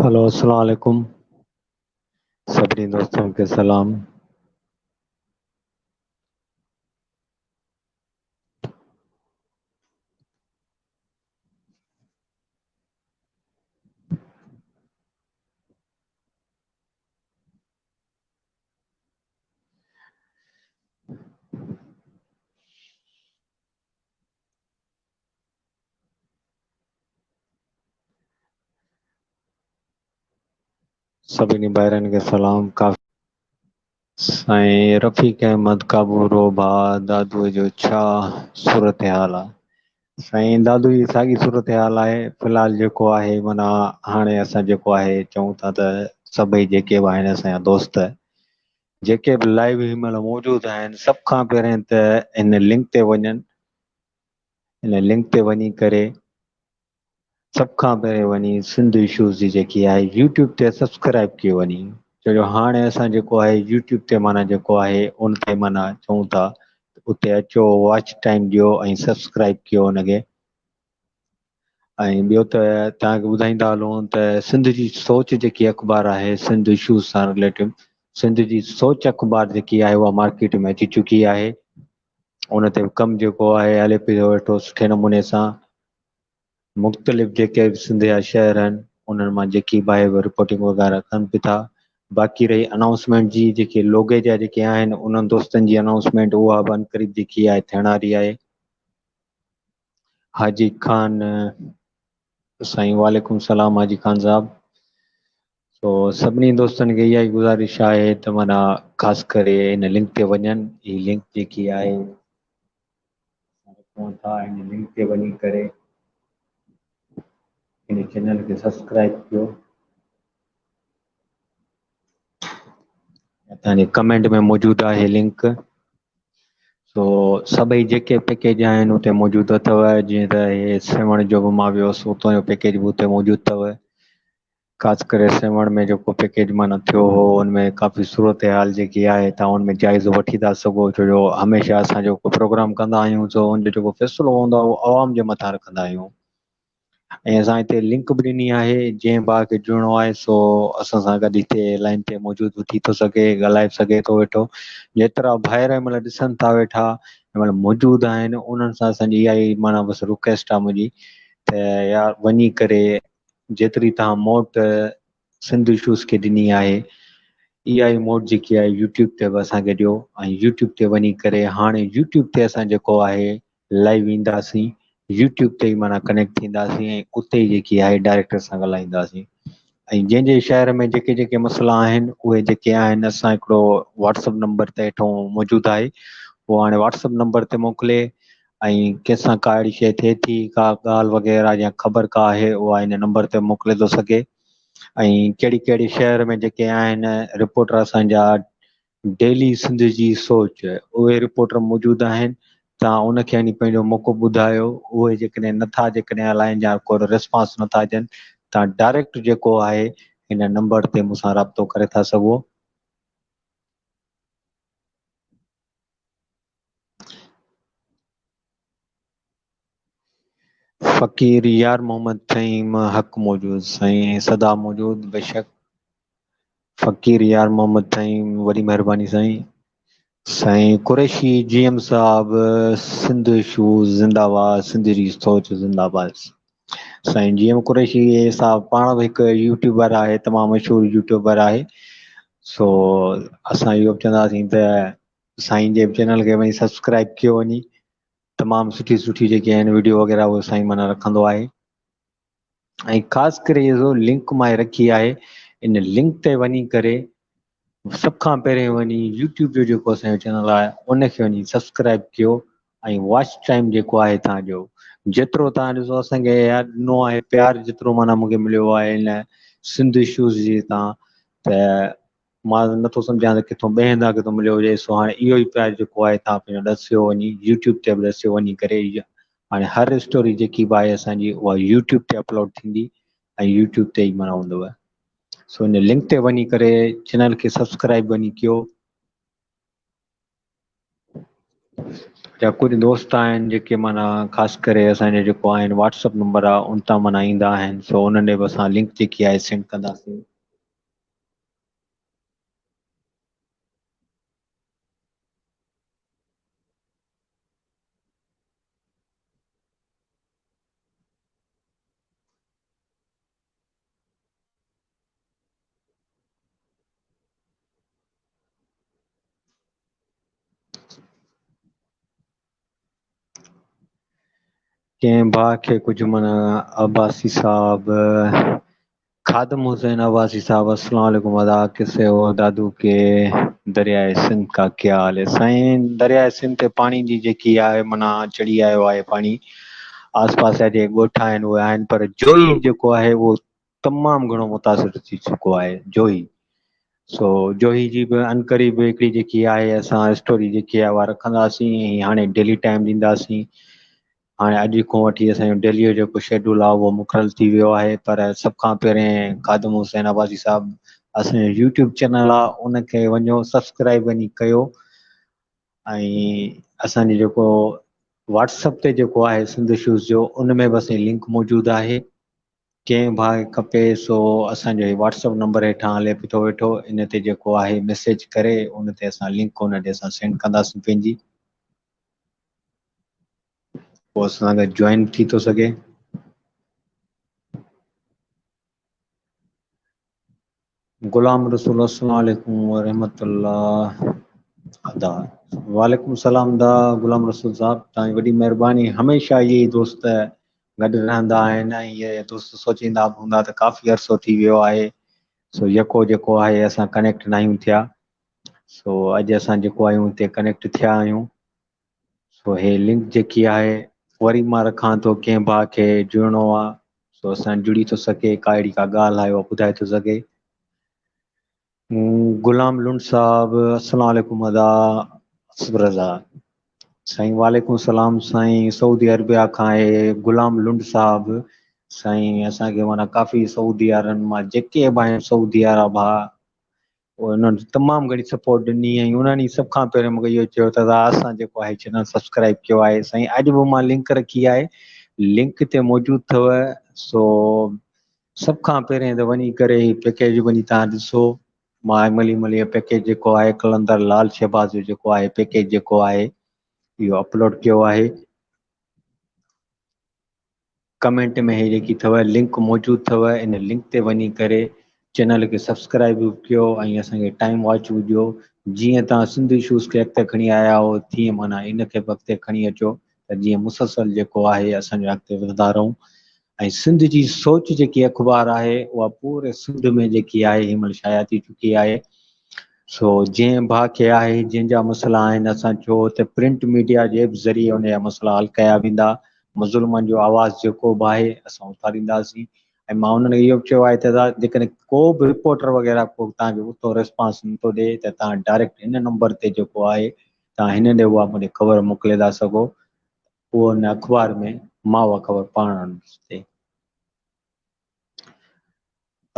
هلو السلام عليڪم سڀني دوستن کي سلام. سڀني ڀائرن کي سلام ڪافي. سائين رفيق احمد ڪابورو ڀاء دادو جو ڇا صورتحال آ. سائين دادو جي ساڳي صورتحال آهي في الحال جيڪو آهي معنيٰ هاڻي اسان جيڪو آهي چئون ٿا ته سڀئي جيڪي به آهن اسان جا دوست جيڪي به لائيو هن مهل موجود آهن سڀ کان پهرين ته هن لنڪ تي وڃن ان لنڪ تي وڃي ڪري سڀ کان پهرين وڃي سنڌ اشوز جي جيڪي آهي يوٽيوب تي سبسڪرائب ڪيو وڃي ڇو جو هاڻي اسان جيڪو آهي يوٽيوب تي معنيٰ جيڪو آهي ان تي معنيٰ چئون ٿا اتي اچو واچ ٽائيم ڏيو ۽ سبسڪرائب ڪيو ان کي ۽ ٻيو ته توهان کي ٻڌائيندا هلون ته سنڌ جي سوچ جيڪي اخبار آهي سنڌ اشوز سان رليٽيڊ سنڌ جي سوچ اخبار جيڪي آهي اها مارڪيٽ ۾ اچي چڪي آهي ان تي ڪم جيڪو آهي هلي پيو ويٺو سٺي نموني سان مختلف جيڪي به سنڌ جا شهر آهن انهن مان جيڪي به آهي رپورٽنگ وغيره ڪن پي ٿا باقي رهي انائونسمينٽ جي جيڪي لوگي جا جيڪي آهن انهن دوستن جي انائونسمينٽ اها به عنقريب جيڪي آهي ٿيڻ واري آهي حاجي خان سائين وعليڪم السلام حاجي خان صاحب سو سڀني دوستن کي اها ئي گذارش آهي ته معنيٰ خاص ڪري ان لنڪ تي وڃن هي لنڪ جيڪي آهي رکون ٿا ان لنڪ تي وڃي ڪري ان چينل کي سبسڪرائب ڪيو تان جي ڪمينٽ ۾ موجود آهي لنڪ سو سڀئي جيڪي پيڪيج آهن اتي موجود اٿو جيئن ته هي سيوهڻ جو به مان ويو هوس اتان جو پيڪيج به اتي موجود اٿو خاص ڪري سيوهڻ ۾ جيڪو پيڪيج معنيٰ ٿيو هو ان ۾ ڪافي صورتحال جيڪي آهي تان ان ۾ جائزو وٺي ٿا سگهو ڇو جو هميشه اسان جيڪو پروگرام ڪندا آهيون سو ان جو جيڪو فيصلو هوندو آهي اهو عوام جي مٿان رکندا آهيون ۽ اسان هتي لنڪ به ڏني آهي جنهن ڀاء کي جڙڻو آهي سو اسان سان گڏ هتي لائن تي موجود به ٿي ٿو سگهي ڳالهائي به سگهي ٿو ويٺو جيترا ڀائر هن مهل ڏسن ٿا ويٺا هن مهل موجود آهن انهن سان اسان جي اها ئي معنيٰ بس رڪويسٽ آهي منهنجي ته يار وڃي ڪري جيتري توهان موٽ سنڌ اشوز کي ڏني آهي اها ئي موٽ جيڪي آهي يوٽيوب تي به اسان کي ڏيو ۽ يوٽيوب تي وڃي ڪري هاڻي يوٽيوب تي اسان جيڪو آهي لائيو اينداسين يوٽيوب تي ئي معنيٰ ڪنيڪٽ ٿينداسين ۽ اتي ئي جيڪي آهي ڊائريڪٽر سان ڳالهائينداسين ۽ جنهن جي شهر ۾ جيڪي جيڪي مسئلا آهن اهي جيڪي آهن اسان هڪڙو واٽس اپ نمبر تي هيٺو موجود آهي اهو هاڻي واٽس اپ نمبر تي موڪلي ۽ ڪنهن سان ڪا اهڙي شيء ٿئي ٿي ڪا ڳالهه وغيره يا خبر ڪا آهي اها هن نمبر تي موڪلي ٿو سگهي ۽ ڪهڙي ڪهڙي شهر ۾ جيڪي آهن رپورٽر اسان جا ڊيلي سنڌ جي سوچ اهي رپورٽر موجود آهن تان ان کي وڃي پنهنجو موقف ٻڌايو اهي جيڪڏهن نٿا جيڪڏهن هلائين يا ڪو ريسپانس نٿا ڏين تان ڊائريڪٽ جيڪو آهي هن نمبر تي مون سان رابطو ڪري ٿا سگهو. فقير يار محمد ٿهيم حق موجود سائين سدا موجود بيشڪ فقير يار محمد ٿهيم وڏي مهرباني سائين سائين قريشي جي ايم صاحب سنڌ شو زنده باد سنڌ جي سوچ زنده باد سائين جي ايم قريشي صاحب پاڻ به هڪ يوٽيوبر آهي تمام مشهور يوٽيوبر آهي سو اسان اهو به چونداسين ته سائين جي چينل کي وڃي سبسڪرائب ڪيو وڃي تمام سٺي سٺي جيڪي آهن ويڊيو وغيره اهي سائين معنيٰ رکندو آهي ۽ خاص ڪري اهو لنڪ مان رکي آهي ان لنڪ تي وڃي ڪري سڀ کان پهرين وڃي يوٽيوب جو جيڪو اسان جو چينل آهي ان کي وڃي سبسڪرائب ڪيو ۽ واچ ٽائيم جيڪو آهي تان جو جيترو تان ڏسو اسان کي يار ڏنو آهي پيار جيترو معنيٰ مونکي مليو آهي ان سنڌ اشوز جي تان ته مان نٿو سمجهان ته ڪٿون ٻئي هنڌان ڪٿون مليو هجي سو هاڻي اهو ئي پيار جيڪو آهي تان پنهنجو ڏسيو وڃي يوٽيوب تي به ڏسيو وڃي ڪري هاڻي هر اسٽوري جيڪي به آهي اسان جي اها يوٽيوب تي اپلوڊ ٿيندي ۽ يوٽيوب تي ئي معنيٰ هوندو سو ان لنڪ تي وڃي ڪري چينل کي سبسڪرائب وڃي ڪيو. جا ڪجهه دوست آهن جيڪي معنيٰ خاص ڪري اسان جا جيڪو آهن واٽس اپ نمبر آهي ان تان معنيٰ ايندا آهن سو انهن ڏي به اسان لنڪ جيڪي آهي سينڊ ڪنداسين. ڪنهن ڀاء کي ڪجهه معنيٰ عباسي صاحب خادم حسين عباسي صاحب السلام عليڪم ادا ڪيسي هو دادو ڪي درياء سنڌ کا ڪيا حال هي سائين درياء سنڌ تي پاڻي جي جيڪي آهي معنيٰ چڙهي آيو آهي پاڻي آس پاس جا جيڪي ڳوٺ آهن اهي آهن پر جوهي جيڪو آهي اهو تمام گهڻو متاثر ٿي چڪو آهي جوهي سو جوهي جي به انقريب هڪڙي جيڪي آهي اسان اسٽوري جيڪي آهي اها رکنداسين ۽ هاڻي ڊيلي ٽائيم ڏينداسين هاڻي اڄ کان وٺي اسان جو ڊيلي جو جيڪو شيڊول آهي اهو مقرر ٿي ويو آهي پر سڀ کان پهرين خادم حسين عباسي صاحب اسان جو يوٽيوب چينل آهي ان کي وڃو سبسڪرائب وڃي ڪيو ۽ اسان جو جيڪو واٽس اپ تي جيڪو آهي سنڌ اشوز جو ان ۾ به اسان جي لنڪ موجود آهي ڪنهن ڀاء کي کپي سو اسان جو هي واٽس اپ نمبر هيٺان هلي پيو ويٺو ان تي جيڪو آهي ميسيج ڪري ان تي اسان لنڪ ان ڏي اسان سينڊ ڪنداسين پنهنجي پوء اسان سان گڏ جوائن ٿي ٿو سگهي. غلام رسول السلام عليڪم ورحمة الله ادا وعليڪم السلام دا غلام رسول صاحب تان جي وڏي مهرباني هميشه اهي ئي دوست گڏ رهندا آهن ۽ اهي دوست سوچيندا به هوندا ته ڪافي عرصو ٿي ويو آهي سو يڪو جيڪو آهي اسان ڪنيڪٽ ناهيون ٿيا سو اڄ اسان جيڪو آهيون هتي ڪنيڪٽ ٿيا آهيون سو هي لنڪ جيڪي آهي وري مان رکان ٿو ڪنهن ڀاء کي جڙڻو آ سو اسان جڙي ٿو سگهي ڪا اهڙي ڪا ڳالهه آهي اها ٻڌائي ٿو سگهي. غلام لنڊ صاحب السلام عليڪم ادا اسد رضا سائين وعليڪم السلام سائين سعودي عربيا کان آهي غلام لنڊ صاحب سائين اسان کي معنيٰ ڪافي سعودي وارن مان جيڪي به آهن سعودي وارا ڀاء انهن تمام گهڻي سپورٽ ڏني ۽ انهن ئي سڀ کان پهريون مونکي اهو چيو ته اسان جيڪو آهي چينل سبسڪرائب ڪيو آهي سائين اڄ به مان لنڪ رکي آهي لنڪ تي موجود اٿو سو سڀ کان پهرين ته وڃي ڪري هي پيڪيج وڃي تان ڏسو مان ملي ملي پيڪيج جيڪو آهي قلندر لال شهباز جو جيڪو آهي پيڪيج جيڪو آهي اهو اپلوڊ ڪيو آهي ڪمينٽ ۾ هي جيڪي اٿو لنڪ موجود اٿو ان لنڪ تي وڃي ڪري چينل کي سبسڪرائب به ڪيو ۽ اسان کي ٽائيم واچ به ڏيو جيئن توهان سنڌ اشوز کي اڳتي کڻي آيا آهيو تيئن معنيٰ ان کي به اڳتي کڻي اچو ته جيئن مسلسل جيڪو آهي اسان جو اڳتي وڌندا رهون ۽ سنڌ جي سوچ جيڪي اخبار آهي اها پوري سنڌ ۾ جيڪي آهي هن مهل شايع ٿي چڪي آهي سو جنهن ڀاء کي آهي جنهن جا مسئلا آهن اسان چيو ته پرنٽ ميڊيا جي به ذريعي ان جا مسئلا حل ڪيا ويندا مظلومن جو آواز جيڪو به آهي اسان اٿارينداسين ۽ مان انهن کي اهو به چيو آهي ته جيڪڏهن ڪو به رپورٽر وغيره ڪو توهان کي اتو ريسپانس نٿو ڏئي ته توهان ڊائريڪٽ هن نمبر تي جيڪو آهي توهان هن ڏي اها منهنجي خبر موڪلي ٿا سگهو اهو ان اخبار ۾ مان اها خبر پاڻ آڻيندس تي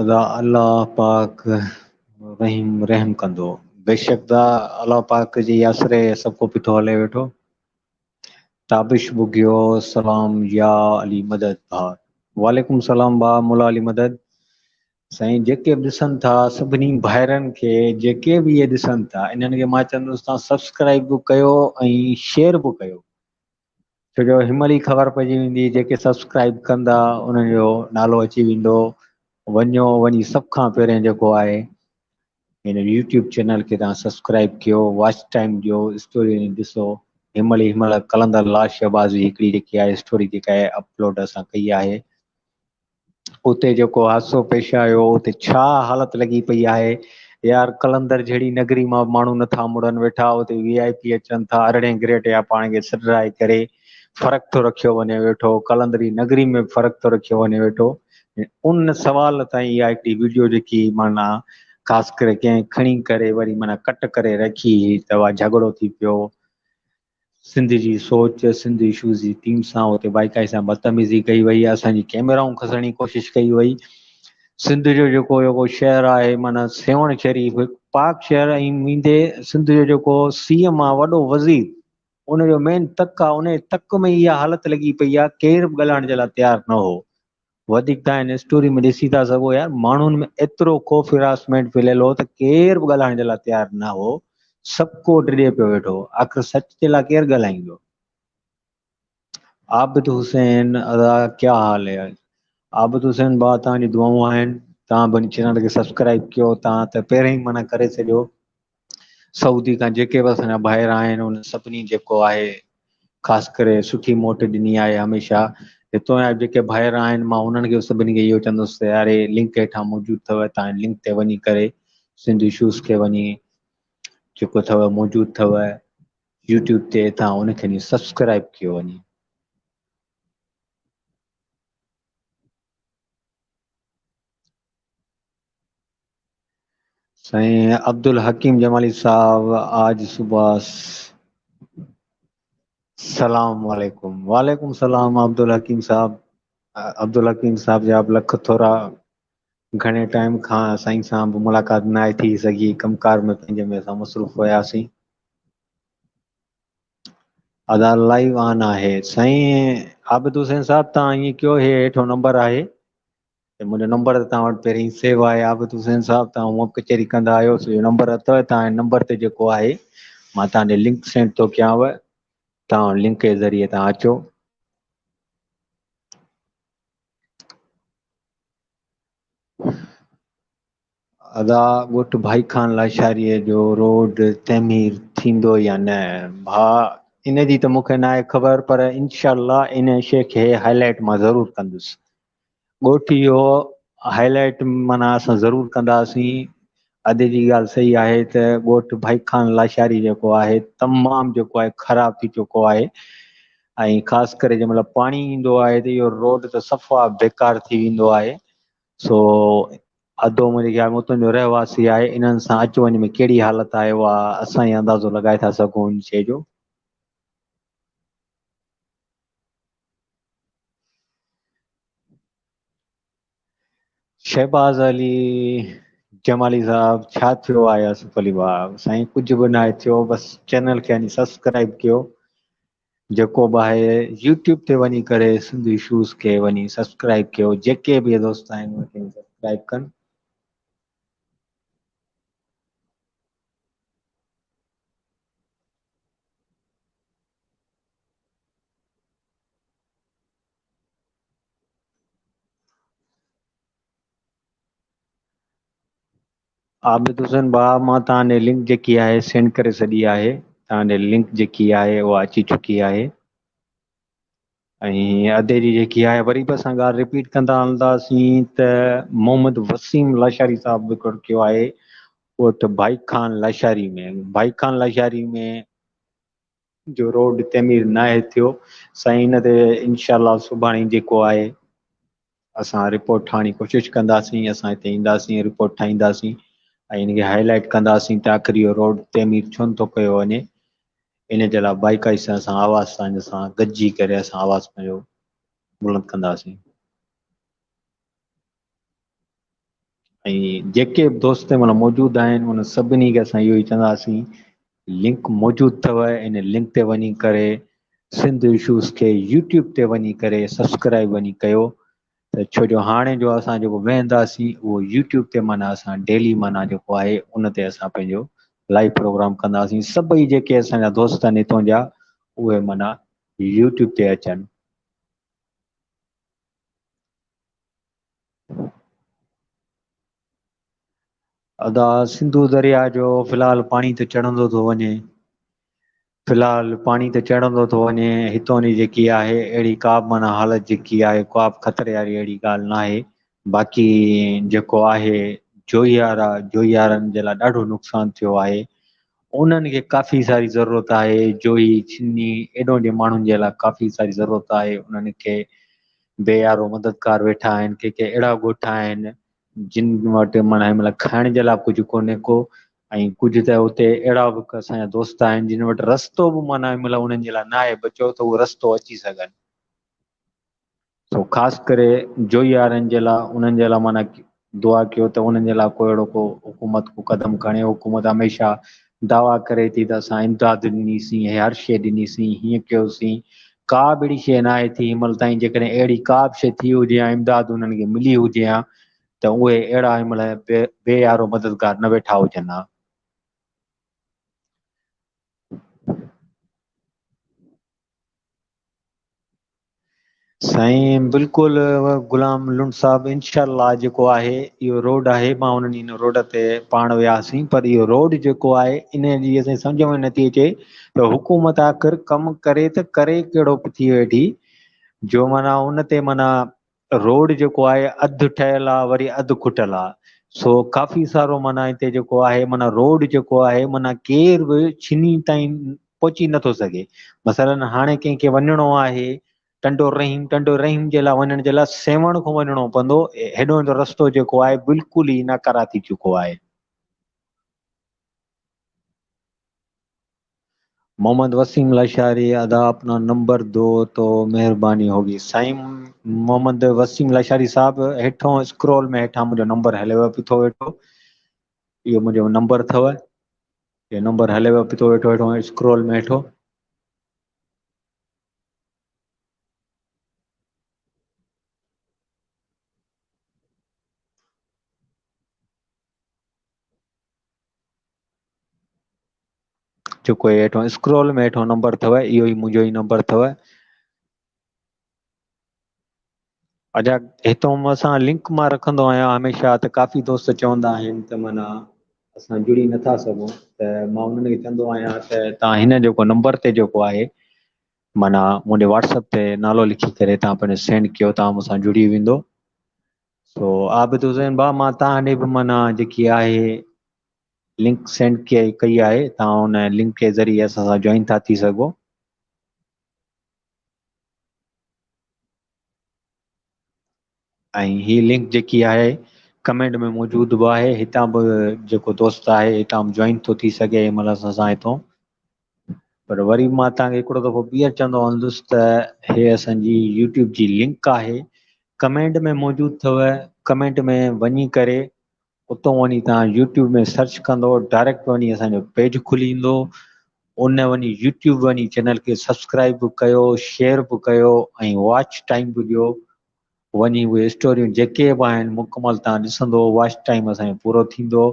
ادا الله پاڪ رحيم رحم ڪندو. بيشڪ دا الله پاڪ جي آسري سڀ ڪو پيٺو هلي ويٺو. تابش ٻگهيو سلام يا علي مدد ڀاء. وعليڪم سلام ڀاء مولا علي مدد. سائين جيڪي به ڏسن ٿا سڀني ڀائرن کي جيڪي به اهي ڏسن ٿا انهن کي مان چوندس تان سبسڪرائب به ڪيو ۽ شيئر به ڪيو. ڇو جو هن مهل ئي خبر پئجي ويندي جيڪي سبسڪرائب ڪندا انهن جو نالو اچي ويندو وڃو وڃي سڀ کان پهرين جيڪو آهي هن يوٽيوب چينل کي تان سبسڪرائب ڪيو واچ ٽائيم ڏيو اسٽوري ڏسو هن مهل ئي هن مهل قلندر لال شهباز جي هڪڙي جيڪي آهي اسٽوري جيڪا آهي اپلوڊ اسان ڪئي آهي اتي جيڪو حادثو پيش آيو اتي ڇا حالت لڳي پئي آهي يار قلندر جهڙي نگري مان به ماڻهو نٿا مڙن ويٺا اتي وي آء پي اچن ٿا ارڙهين گريڊ جا پاڻ کي سڏرائي ڪري فرق ٿو رکيو وڃي ويٺو قلندري نگري ۾ به فرق ٿو رکيو وڃي ويٺو ان سوال تائين اها هڪڙي ويڊيو جيڪي معنيٰ خاص ڪري ڪنهن کڻي ڪري وري معنيٰ ڪٽ ڪري رکي هئي ته اها جهڳڙو ٿي پيو سنڌ جي سوچ، سنڌ اشوز جي ٽيم سان اتي بائيڪائي سان بدتميزي ڪئي وئي، اسان جي ڪئميرائون کسڻ جي ڪوشش ڪئي وئي. سنڌ جو جيڪو جيڪو شهر آهي معنيٰ سيوهڻ شريف هڪ پاڪ شهر ۽ ويندي سنڌ جو جيڪو سي ايم آهي وڏو وزير ان جو مين تڪ آ ان تڪ ۾ اها حالت لڳي پئي آ ڪير به ڳالهائڻ جي لاء تيار نه هو. وڌيڪ تان هن اسٽوري ۾ ڏسي ٿا سگهو يار ماڻهن ۾ ايترو خوف هراسمينٽ ڦهليل هو ته ڪير به ڳالهائڻ جي لاء تيار نه هو سڀ ڪو ڊڄي پيو ويٺو هو آخر سچ جي لاء ڪير ڳالهائيندو. عابد حسين ادا ڪيا حال هي عابد حسين ڀاء توهان جون دعائون آهن توهان به چينل کي سبسڪرائب ڪيو توهان ته پهرين ئي منع ڪري ڇڏيو سعودي کان جيڪي به اسان جا ڀائر آهن ان سڀني جيڪو آهي خاص ڪري سٺي موٽ ڏني آهي هميشه هتو جا جيڪي ڀائر آهن مان انهن کي سڀني کي اهو چوندس ته يار لنڪ هيٺان موجود اٿو توهان لنڪ تي وڃي ڪري سنڌ اشوز کي وڃي جيڪو اٿو موجود اٿو يوٽيوب تي تان ان کي سبسڪرائب ڪيو وڃي. سائين عبدالحڪيم جمالي صاحب آج صبح سلام عليڪم وعليڪم سلام عبدالحڪيم صاحب عبدالحڪيم صاحب جا به لک ٿورا گهڻي ٽائيم کان سائين سان به ملاقات ناهي ٿي سگهي ڪم ڪار ۾ پنهنجي ۾ اسان مصروف هياسين. ادا لائيو آن آهي. سائين عابد حسين صاحب تان ائين ڪيو هي هيٺو نمبر آهي ته منهنجو نمبر ته تان وٽ پهرين سيو آهي عابد حسين صاحب تان هونء به ڪچهري ڪندا آهيو سو اهو نمبر اٿو تان هن نمبر تي جيڪو آهي مان تان ڏي لنڪ سينڊ ٿو ڪيانو تان لنڪ جي ذريعي تان اچو. ادا ڳوٺ ڀائي خان لاشاريء جو روڊ تعمير ٿيندو يا نه؟ ڀاء ان جي ته مون کي ناهي خبر پر انشاء الله ان شيء کي هائي لائيٽ مان ضرور ڪندس. ڳوٺ اهو هائي لائيٽ معنيٰ اسان ضرور ڪنداسين. ادي جي ڳالهه صحيح آهي ته ڳوٺ ڀائي خان لاشاري جيڪو آهي تمام جيڪو آهي خراب ٿي چڪو آهي ۽ خاص ڪري جنهن مهل پاڻي ايندو آهي ته اهو روڊ ته صفا بيڪار ٿي ويندو آهي. سو ادو منهنجي خيال ۾ اتان جو رهواسي آهي انهن سان اچ وڃ ۾ ڪهڙي حالت آهي اها اسان ئي اندازو لڳائي ٿا سگهون ان شيء جو. شهباز علي جمالي صاحب ڇا ٿيو آهي آصف علي ڀاء سائين ڪجهه به ناهي ٿيو بس چينل کي يعني سبسڪرائب ڪيو جيڪو به آهي يوٽيوب تي وڃي ڪري سنڌ اشوز کي وڃي سبسڪرائب ڪيو جيڪي به دوست آهن ان کي سبسڪرائب ڪن. عابد حسين ڀاء مان توهان ڏي لنڪ جيڪي آهي سينڊ ڪري ڇڏي آهي توهان ڏي لنڪ جيڪي آهي اها اچي چڪي آهي ۽ ادي جي جيڪي آهي وري به اسان ڳالهه رپيٽ ڪندا هلنداسين ته محمد وسيم لاشاري صاحب به ڪڙڪيو آهي ڳوٺ ڀائي خان لاشاري ۾ ڀائي خان لاشاري ۾ جو روڊ تعمير ناهي ٿيو سائين ان تي انشاء الله سڀاڻي جيڪو آهي اسان رپورٽ ٺاهڻ جي ڪوشش ڪنداسين اسان هتي اينداسين رپورٽ ٺاهينداسين ۽ ان کي هائي لائيٽ ڪنداسين ته آخر اهو روڊ تعمير ڇو نٿو ڪيو وڃي ان جي لاء بائيڪائي سان اسان آواز سان سان گڏجي ڪري اسان آواز پنهنجو بلند ڪنداسين ۽ جيڪي به دوست معنيٰ موجود آهن ان سڀني کي اسان اهو ئي چونداسين لنڪ موجود اٿو ان لنڪ تي وڃي ڪري سنڌ اشوز کي يوٽيوب تي وڃي ڪري سبسڪرائب وڃي ڪيو ته ڇو جو هاڻي جو اسان جيڪو ويهنداسين اهو يوٽيوب تي معنيٰ اسان ڊيلي معنيٰ جيڪو آهي ان تي اسان پنهنجو لائيو پروگرام ڪنداسين سڀئي جيڪي اسان جا دوست آهن هتون جا اهي معنيٰ يوٽيوب تي اچن. ادا سنڌو درياء جو في الحال پاڻي ته چڙهندو ٿو وڃي في الحال پاڻي ته چڙهندو ٿو وڃي هتون جي جيڪي آهي اهڙي ڪا به معنيٰ حالت جيڪي آهي ڪا به خطري واري اهڙي ڳالهه ناهي باقي جيڪو آهي جوئيارا جوئيارن جي لاء ڏاڍو نقصان ٿيو آهي انهن کي ڪافي ساري ضرورت آهي جوئي ڇني ايڏو جي ماڻهن جي لاء ڪافي ساري ضرورت آهي انهن کي بي يارو مددگار ويٺا آهن ڪي ڪي اهڙا ڳوٺ آهن جن وٽ معنيٰ هن مهل کائڻ جي لاء ڪجهه ڪونهي ڪو ۽ ڪجهه ته اتي اهڙا به اسان جا دوست آهن جن وٽ رستو به معنيٰ هن مهل انهن جي لاء ناهي بچيو ته اهو رستو اچي سگهن سو خاص ڪري جوئي وارن جي لاء انهن جي لاء معنيٰ دعا ڪيو ته انهن جي لاء ڪو اهڙو ڪو حڪومت ڪو قدم کڻي حڪومت هميشه دعويٰ ڪري ٿي ته اسان امداد ڏنيسين، هي هر شيء ڏنيسين، هيئن ڪيوسين، ڪا به اهڙي شيء ناهي ٿي هن مهل تائين. جيڪڏهن اهڙي ڪا به شيء ٿي هجي ها، امداد انهن کي ملي هجي ها ته اهي اهڙا هن مهل بي يارو مددگار نه ويٺا هجن ها. سائين بلڪل غلام لنڊ صاحب انشاء الله جيڪو آهي اهو روڊ آهي مان انهن ان روڊ تي پاڻ وياسين پر اهو روڊ جيڪو آهي ان جي اسان سمجھ ۾ نٿي اچي ته حڪومت آخر ڪم ڪري ته ڪري ڪهڙو ٿي ويٺي جو معنيٰ ان تي معنيٰ روڊ جيڪو آهي اڌ ٺهيل آ وري اڌ کٽل آ سو ڪافي سارو معنيٰ هتي جيڪو آهي معنيٰ روڊ جيڪو آهي معنيٰ ڪير به ڇني تائين پهچي نٿو سگهي. مثلاً هاڻي ڪنهن کي وڃڻو آهي ٽنڊو رحيم، ٽنڊو رحيم جي لاء وڃڻ جي لاء سيوهڻ کان وڃڻو پوندو، هيڏو جو رستو جيڪو آهي بلڪل ئي ناڪارا ٿي چڪو آهي. محمد وسيم لاشاري ادا اپنا نمبر دو تو مهرباني هوگي. سائين محمد وسيم لاشاري صاحب هيٺون اسڪرول ۾ هيٺان منهنجو نمبر هليو پيو ويٺو، اهو منهنجو نمبر اٿو. هي نمبر هليو پيو ٿو ويٺو هيٺو اسڪرول ۾ هيٺو. جيڪو هي هيٺو اسڪرول ۾ هيٺو نمبر اٿو اهو ئي منهنجو ئي نمبر اٿو. اچا هتو اسان لنڪ مان رکندو آهيان هميشه ته ڪافي دوست چوندا آهن ته معنيٰ اسان جڙي نٿا سگهون ته مان انهن کي چوندو آهيان ته تان هن جيڪو نمبر تي جيڪو آهي معنيٰ منهنجي واٽس اپ تي نالو لکي ڪري تان پنهنجو سينڊ ڪيو تان مون سان جڙي ويندو. سو عابد حسين ڀاء مان تان ڏي به معنيٰ جيڪي آهي لنڪ سينڊ ڪئي آهي، تان ان لنڪ جي ذريعي اسان سان جوائن ٿا ٿي سگهو. ۽ هي لنڪ جيڪي آهي ڪمينٽ ۾ موجود به آهي، هتان به جيڪو دوست آهي هتان به جوائن ٿو ٿي سگهي هن مهل اسان سان هتو. پر وري به مان توهان کي هڪڙو دفعو ٻيهر چوندو هلندس ته هي اسان جي يوٽيوب جي لنڪ آهي، ڪمينٽ ۾ موجود اٿو، ڪمينٽ ۾ وڃي ڪري اتو وڃي توهان يوٽيوب ۾ سرچ ڪندو ڊائريڪٽ وڃي اسان جو پيج کلي ايندو، ان وڃي يوٽيوب وڃي چينل کي سبسڪرائب به ڪيو، شيئر به ڪيو ۽ واچ ٽائيم به ڏيو. وڃي اهي اسٽوريون جيڪي به آهن مڪمل توهان ڏسندو، واچ ٽائيم اسان جو پورو ٿيندو.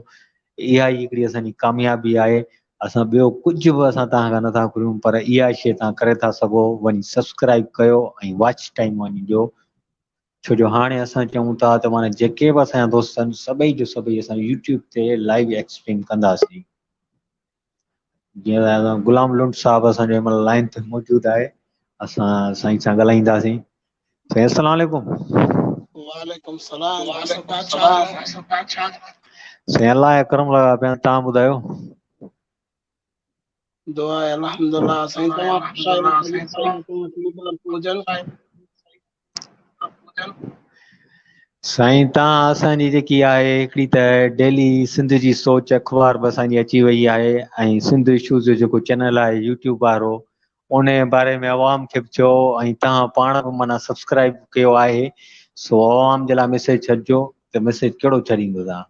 اها ئي هڪڙي اسان جي ڪاميابي آهي. اسان ٻيو ڪجهه به اسان توهان کان نٿا گهرون پر اها شيء توهان ڪري ٿا سگهو، وڃي سبسڪرائب ڪيو ۽ واچ ٽائيم وڃي ڏيو. ڇو جو هاڻي اسان چئون ٿا ته معنيٰ جيڪي به اسان جا دوست آهن سڀئي جو سڀئي اسان يوٽيوب تي لائيو ايڪسٽريم ڪنداسين. جيئن ته غلام لنڊ صاحب اسان جو هن مهل لائين تي موجود آهي، اسان سائين سان ڳالهائينداسين. سائين السلام عليڪم. وعليڪم السلام. سائين الله جا ڪرم لڳا پيا، توهان ٻڌايو؟ دعا آهي الحمدلله. سائين توهان خوش آهيو؟ سائين توهان کي مبارڪ هجن. سائين تان اسان جي جيڪي آهي هڪڙي ته ڊيلي سنڌ جي سوچ اخبار به اسان جي اچي وئي آهي ۽ سنڌ اشوز جو جيڪو چينل آهي يوٽيوب وارو ان باري ۾ عوام کي به چئو ۽ تان پاڻ به معنيٰ سبسڪرائب ڪيو آهي، سو عوام جي لاء ميسيج ڇڏجو ته ميسيج ڪهڙو ڇڏيندو تان؟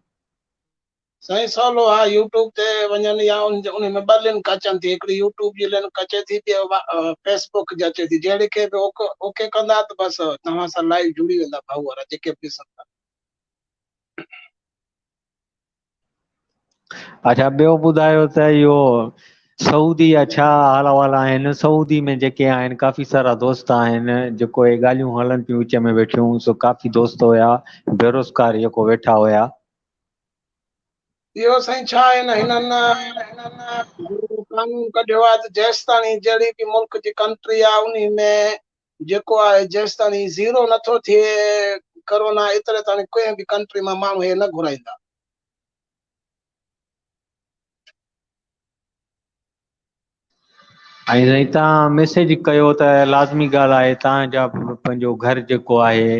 سائين سولو آ، يوٽيوب تي وڃن يا ان ۾ ٻه لنڪ اچن ٿي، هڪڙي يوٽيوب جي لنڪ اچي ٿي ٻي فيس بڪ جي اچي ٿي، جهڙي کي به اوڪي ڪندا ته بس توهان سان لائيو جڙي ويندا ڀائو وارا جيڪي به ڏسن ٿا. اچھا ٻيو ٻڌايو ته اهو سعودي جا ڇا حال احوال آهن؟ سعودي ۾ جيڪي آهن ڪافي سارا دوست آهن، جيڪو اهي ڳالهيون هلن پيون وچ ۾ ويٺيون، سو ڪافي دوست هيا بيروزگار جيڪو ويٺا هيا. اهو سائين ڇا آهي نه هنن جو قانون ڪڍيو آهي ته جيستاڻي جهڙي به ملڪ جي ڪنٽري آهي انهي ۾ جيڪو آهي جيستاڻي زيرو نٿو ٿئي ڪرونا ايتري تاڻي ڪنهن به ڪنٽري مان ماڻهو هي نه گهرائيندا. ۽ سائين تان ميسيج ڪيو ته لازمي ڳالهه آهي تان جا پنهنجو گهر جيڪو آهي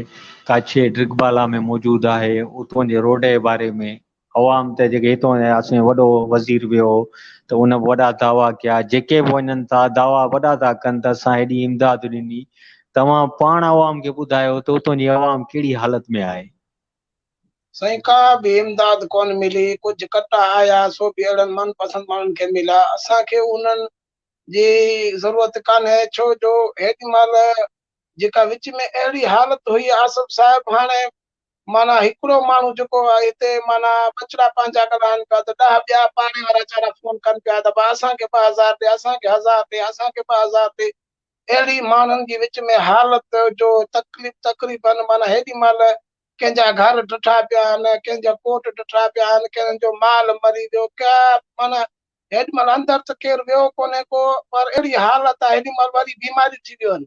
ڪاڇي ڊرگبالا ۾ موجود آهي اتون جي روڊ جي باري ۾ عوام ته جيڪي هتون اسان جو وڏو وزير ويو هو ته ان به وڏا دعويٰ ڪيا، جيڪي به وڃن ٿا دعويٰ وڏا ٿا ڪن ته اسان هيڏي امداد ڏني، توهان پاڻ عوام کي ٻڌايو ته اتون جي عوام ڪهڙي حالت ۾ آهي؟ سائين ڪا به امداد ڪونه ملي، ڪجهه ڪٽا آيا سو به اهڙن من پسند ماڻهن کي مليا، اسان کي انهن جي ضرورت ڪانهي، ڇو جو هيڏي مهل جيڪا وچ ۾ اهڙي حالت هئي آصف صاحب هاڻي معنيٰ هڪڙو ماڻهو جيڪو هتي معنيٰ ٻچڙا پنهنجا ڳالهائن پيا ته ڏهه ٻيا پاڙي وارا ويچارا فون ڪن پيا ته ڀا اسان کي 2000 ڏي، اسان کي هزار ڏي، اسان کي 2000 ڏي، اهڙي ماڻهن جي وچ ۾ حالت جو تڪليف تقريبن معنيٰ هيڏي مهل ڪنهن جا گهر ڊٺا پيا آهن، ڪنهن جا ڪوٽ ڊٺا پيا آهن، ڪنهن جو مال مري ويو، ڪا معنيٰ هيڏي مهل اندر ته ڪير ويو ڪونهي ڪو، پر اهڙي حالت آهي، هيڏي مهل وري بيماريون ٿي ويون آهن،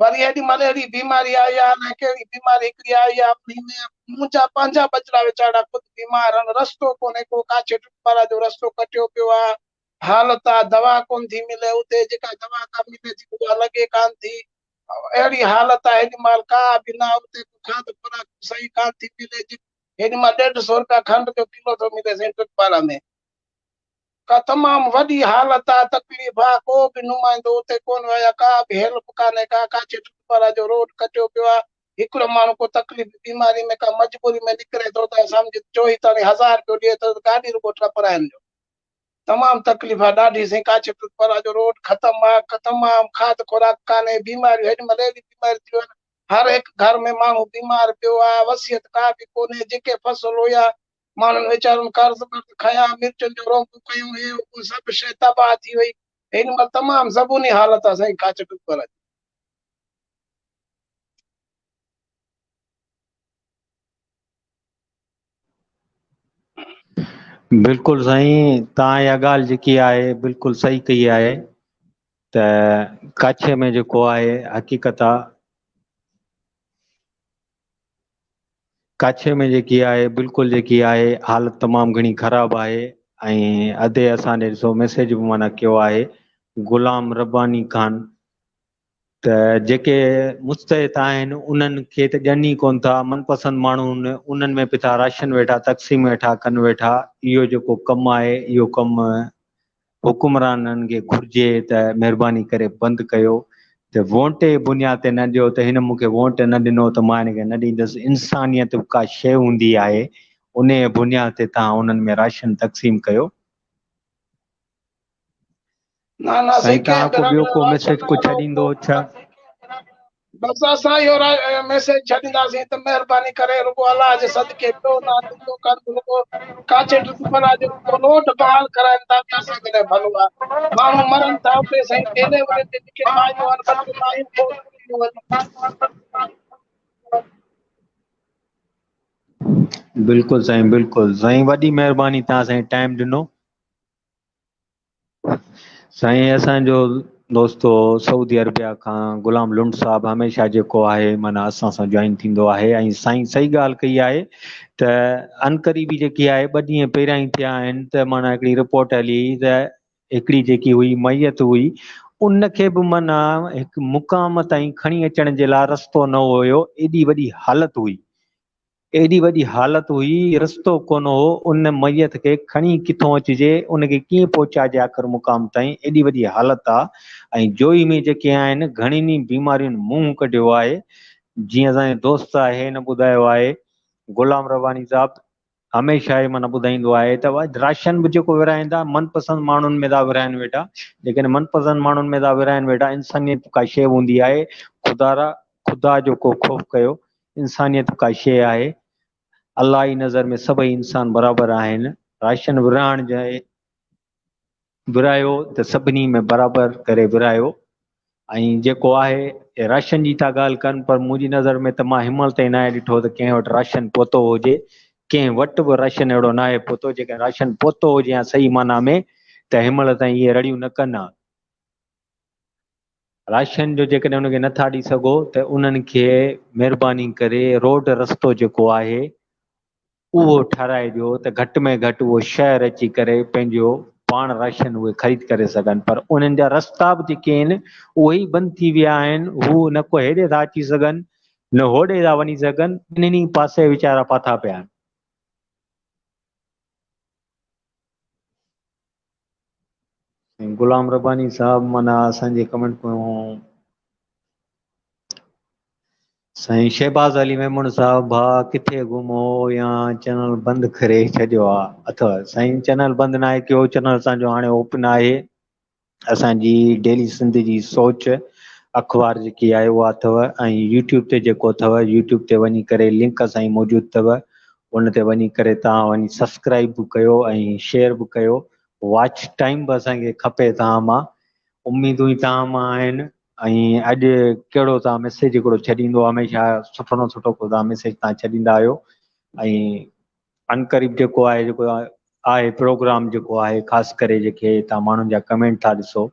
وري هيڏي مهل اهڙي بيماري آئي آهي، الائي ڪهڙي بيماري هڪڙي آئي آهي، انهي ۾ منهنجا پنهنجا ٻچڙا ويچارا خود بيمار آهن، رستو ڪونهي ڪو، ڪاڇي ٽٽپارا جو رستو ڪٽيو پيو آهي، حالت آهي، دوا ڪونه ٿي ملي، اتي جيڪا دوا ڪا ملي ٿي اها لڳي ڪانه ٿي، اهڙي حالت آهي هيڏي مهل ڪا به نه اتي ڪو کاڌ خوراڪ به صحيح ڪانه ٿي ملي جي هيڏي مهل ڏيڍ سو روپيا کنڊ جو ڪلو ٿو ملي سائين ٽڪپارا ۾ ڪا تمام وڏي حالت آهي تڪليف آهي ڪو به نمائندو اتي ڪونه ويو آهي ڪا به هيلپ ڪانهي ڪا ڪاڇي ٽڪپارا جو روڊ ڪٽيو پيو آهي هڪڙو ماڻهو ڪو تڪليف بيماري ۾ ڪا مجبوري ۾ نڪري ٿو ته سمجھ چوهي تاڻي هزار روپيو ڏئي ٿو ته گاڏي رڳو ٽپرائن جو تمام تڪليف آ ڏاڍي سائين ڪاڇي ٽٽپرا جو روڊ ختم آ تمام کاڌ خوراڪ ڪانهي بيماريون هيڏي مهل اهڙي بيماري ٿي ويون هر هڪ گهر ۾ ماڻهو بيمار پيو آ وصيت ڪا به ڪونهي جيڪي فصل هيا ماڻهن ويچارن قرض برض کنيا مرچن جو رونبو ڪيون هي هو سڀ شيء تباهه ٿي وئي هيڏي مهل تمام زبوني حالت آ سائين ڪاڇي ٽٽپرا جي. بلڪل سائين توهان اها ڳالهه جيڪي آهي بلڪل صحيح ڪئي آهي ته ڪاڇي ۾ جيڪو آهي حقيقت آ ڪاڇي ۾ جيڪي آهي بلڪل جيڪي آهي حالت تمام گهڻي خراب آهي ۽ ادي اسان ڏي ڏسو ميسيج به معنيٰ ڪيو آهي غلام رباني خان ته جيڪي مستحق آهن انهن کي ته ڏين ئي ڪونه ٿا، من پسند ماڻهو انهن ۾ به ٿا راشن ويٺا تقسيم ويٺا ڪن ويٺا، اهو جيڪو ڪم آهي اهو ڪم حڪمرانن کي گهرجي ته مهرباني ڪري بند ڪيو ته وونٽ جي بنياد تي نه ڏيو ته هن مون کي وونٽ نه ڏنو ته مان هن کي نه ڏيندس، انسانيت به ڪا شيء هوندي آهي انهيء بنياد تي توهان انهن ۾ راشن تقسيم ڪيو. نه نه سائين سائين ڪنهن توهان به ڪو رنگ ٻيو جو ڪو راشن ميسيج نه ڪو هلو ڇڏيندو ڇا؟ بس اسان اهو ميسيج ڇڏينداسين ته مهرباني ڪري رڳو الله جي صدقي ٻيو نه ڏيندو ڪر رڳو ڪاڇي ٽٽپلا جو رڳو روڊ بحال ڪرائن ٿا ته اسان جي لاء ڀلو آهي ماڻهو مرن ٿا اتي سائين ڊليوري تي جيڪي مايون آهن ٻه ٽي مايون فوت ٿي ويون آهن. بلڪل سائين بلڪل سائين وڏي مهرباني توهان سائين ٽائيم ڏنو. سائين اسان جو دوستو سعودي عربيا کان غلام لنڊ صاحب هميشه جيڪو آهي معنيٰ اسان سان جوائن ٿيندو آهي ۽ سائين صحيح ڳالهه ڪئي آهي ته عنقريبي جيڪي آهي ٻه ڏينهن پهريان ئي ٿيا آهن ته معنيٰ هڪڙي رپورٽ هلي ته هڪڙي جيڪي هئي ميت هئي ان کي به معنيٰ هڪ مقام تائين کڻي اچڻ جي لاء رستو نه هيو ايڏي وڏي حالت هئي ايڏي وڏي حالت هئي، رستو ڪونه هو، ان ميت کي کڻي ڪٿون اچجي، ان کي ڪيئن پهچائجي آخر مقام تائين، ايڏي وڏي حالت آ ۽ جوئي ۾ جيڪي آهن گهڻين ئي بيمارين منهن ڪڍيو آهي، جيئن اسان جو دوست آهي هن ٻڌايو آهي غلام رباني صاحب هميشه هي معنيٰ ٻڌائيندو آهي ته راشن به جيڪو ورهائين ٿا من پسند ماڻهن ۾ ٿا ورهائين ويٺا، جيڪڏهن من پسند ماڻهن ۾ ٿا ورهائين ويٺا انسانيت ڪا شيء هوندي آهي، خدارا خدا جو ڪو خوف ڪيو انسانيت ڪا شيء آهي؟ الله جي نظر ۾ سڀئي انسان برابر آهن. راشن ورهائڻ جي ورهايو ته سڀني ۾ برابر ڪري ورهايو ۽ جيڪو آهي راشن جي ٿا ڳالهه ڪن پر منهنجي نظر ۾ ته مان هن مهل تائين ناهي ڏٺو ته ڪنهن وٽ راشن پهتو هجي ڪنهن وٽ به راشن اهڙو ناهي پهتو جيڪڏهن راشن پهتو هجي ها صحيح معنيٰ ۾ ته هن مهل تائين اهي رڙيون نه ڪن ها. راشن جو جيڪڏهن ان کي نٿا ڏئي سگهو ته انهن کي مهرباني ڪري روڊ رستو جيڪو آهي اهو ٺهرائي ڏيو ته گهٽ ۾ گهٽ اهو شهر اچي ڪري پنهنجو پاڻ راشن اهي خريد ڪري سگهن پر انهن جا رستا به جيڪي آهن اهي ئي بند ٿي ويا آهن هو نه ڪو هيڏي ٿا اچي سگهن نه هوڏي ٿا وڃي سگهن ٻنهي پاسي ويچارا ڦاٿا پيا آهن. غلام رباني صاحب معنيٰ اسان جي ڪمينٽ ڪيون. سائين شهباز علي ميمڻ صاحب ڀاء ڪٿي گم هو يا چينل بند ڪري ڇڏيو آ اٿو؟ سائين چينل بند ناهي ڪيو، چينل اسان جو هاڻي اوپن آهي. اسان جي ڊيلي سنڌ جي سوچ اخبار جيڪي آهي اها اٿو ۽ يوٽيوب تي جيڪو اٿو يوٽيوب تي وڃي ڪري لنڪ اسان جي موجود اٿو، ان تي وڃي ڪري توهان وڃي سبسڪرائب به ڪيو ۽ شيئر به ڪيو. واچ ٽائيم به اسان کي کپي توهان مان، اميدون ئي توهان مان آهن. ۽ اڄ ڪهڙو توهان ميسيج هڪڙو ڇڏيندو، هميشه سٺو نه سٺو ڪو توهان ميسيج توهان ڇڏيندا آهيو. ۽ عنقريب جيڪو آهي جيڪو آهي پروگرام جيڪو آهي خاص ڪري جيڪي توهان ماڻهن جا ڪمينٽ ٿا ڏسو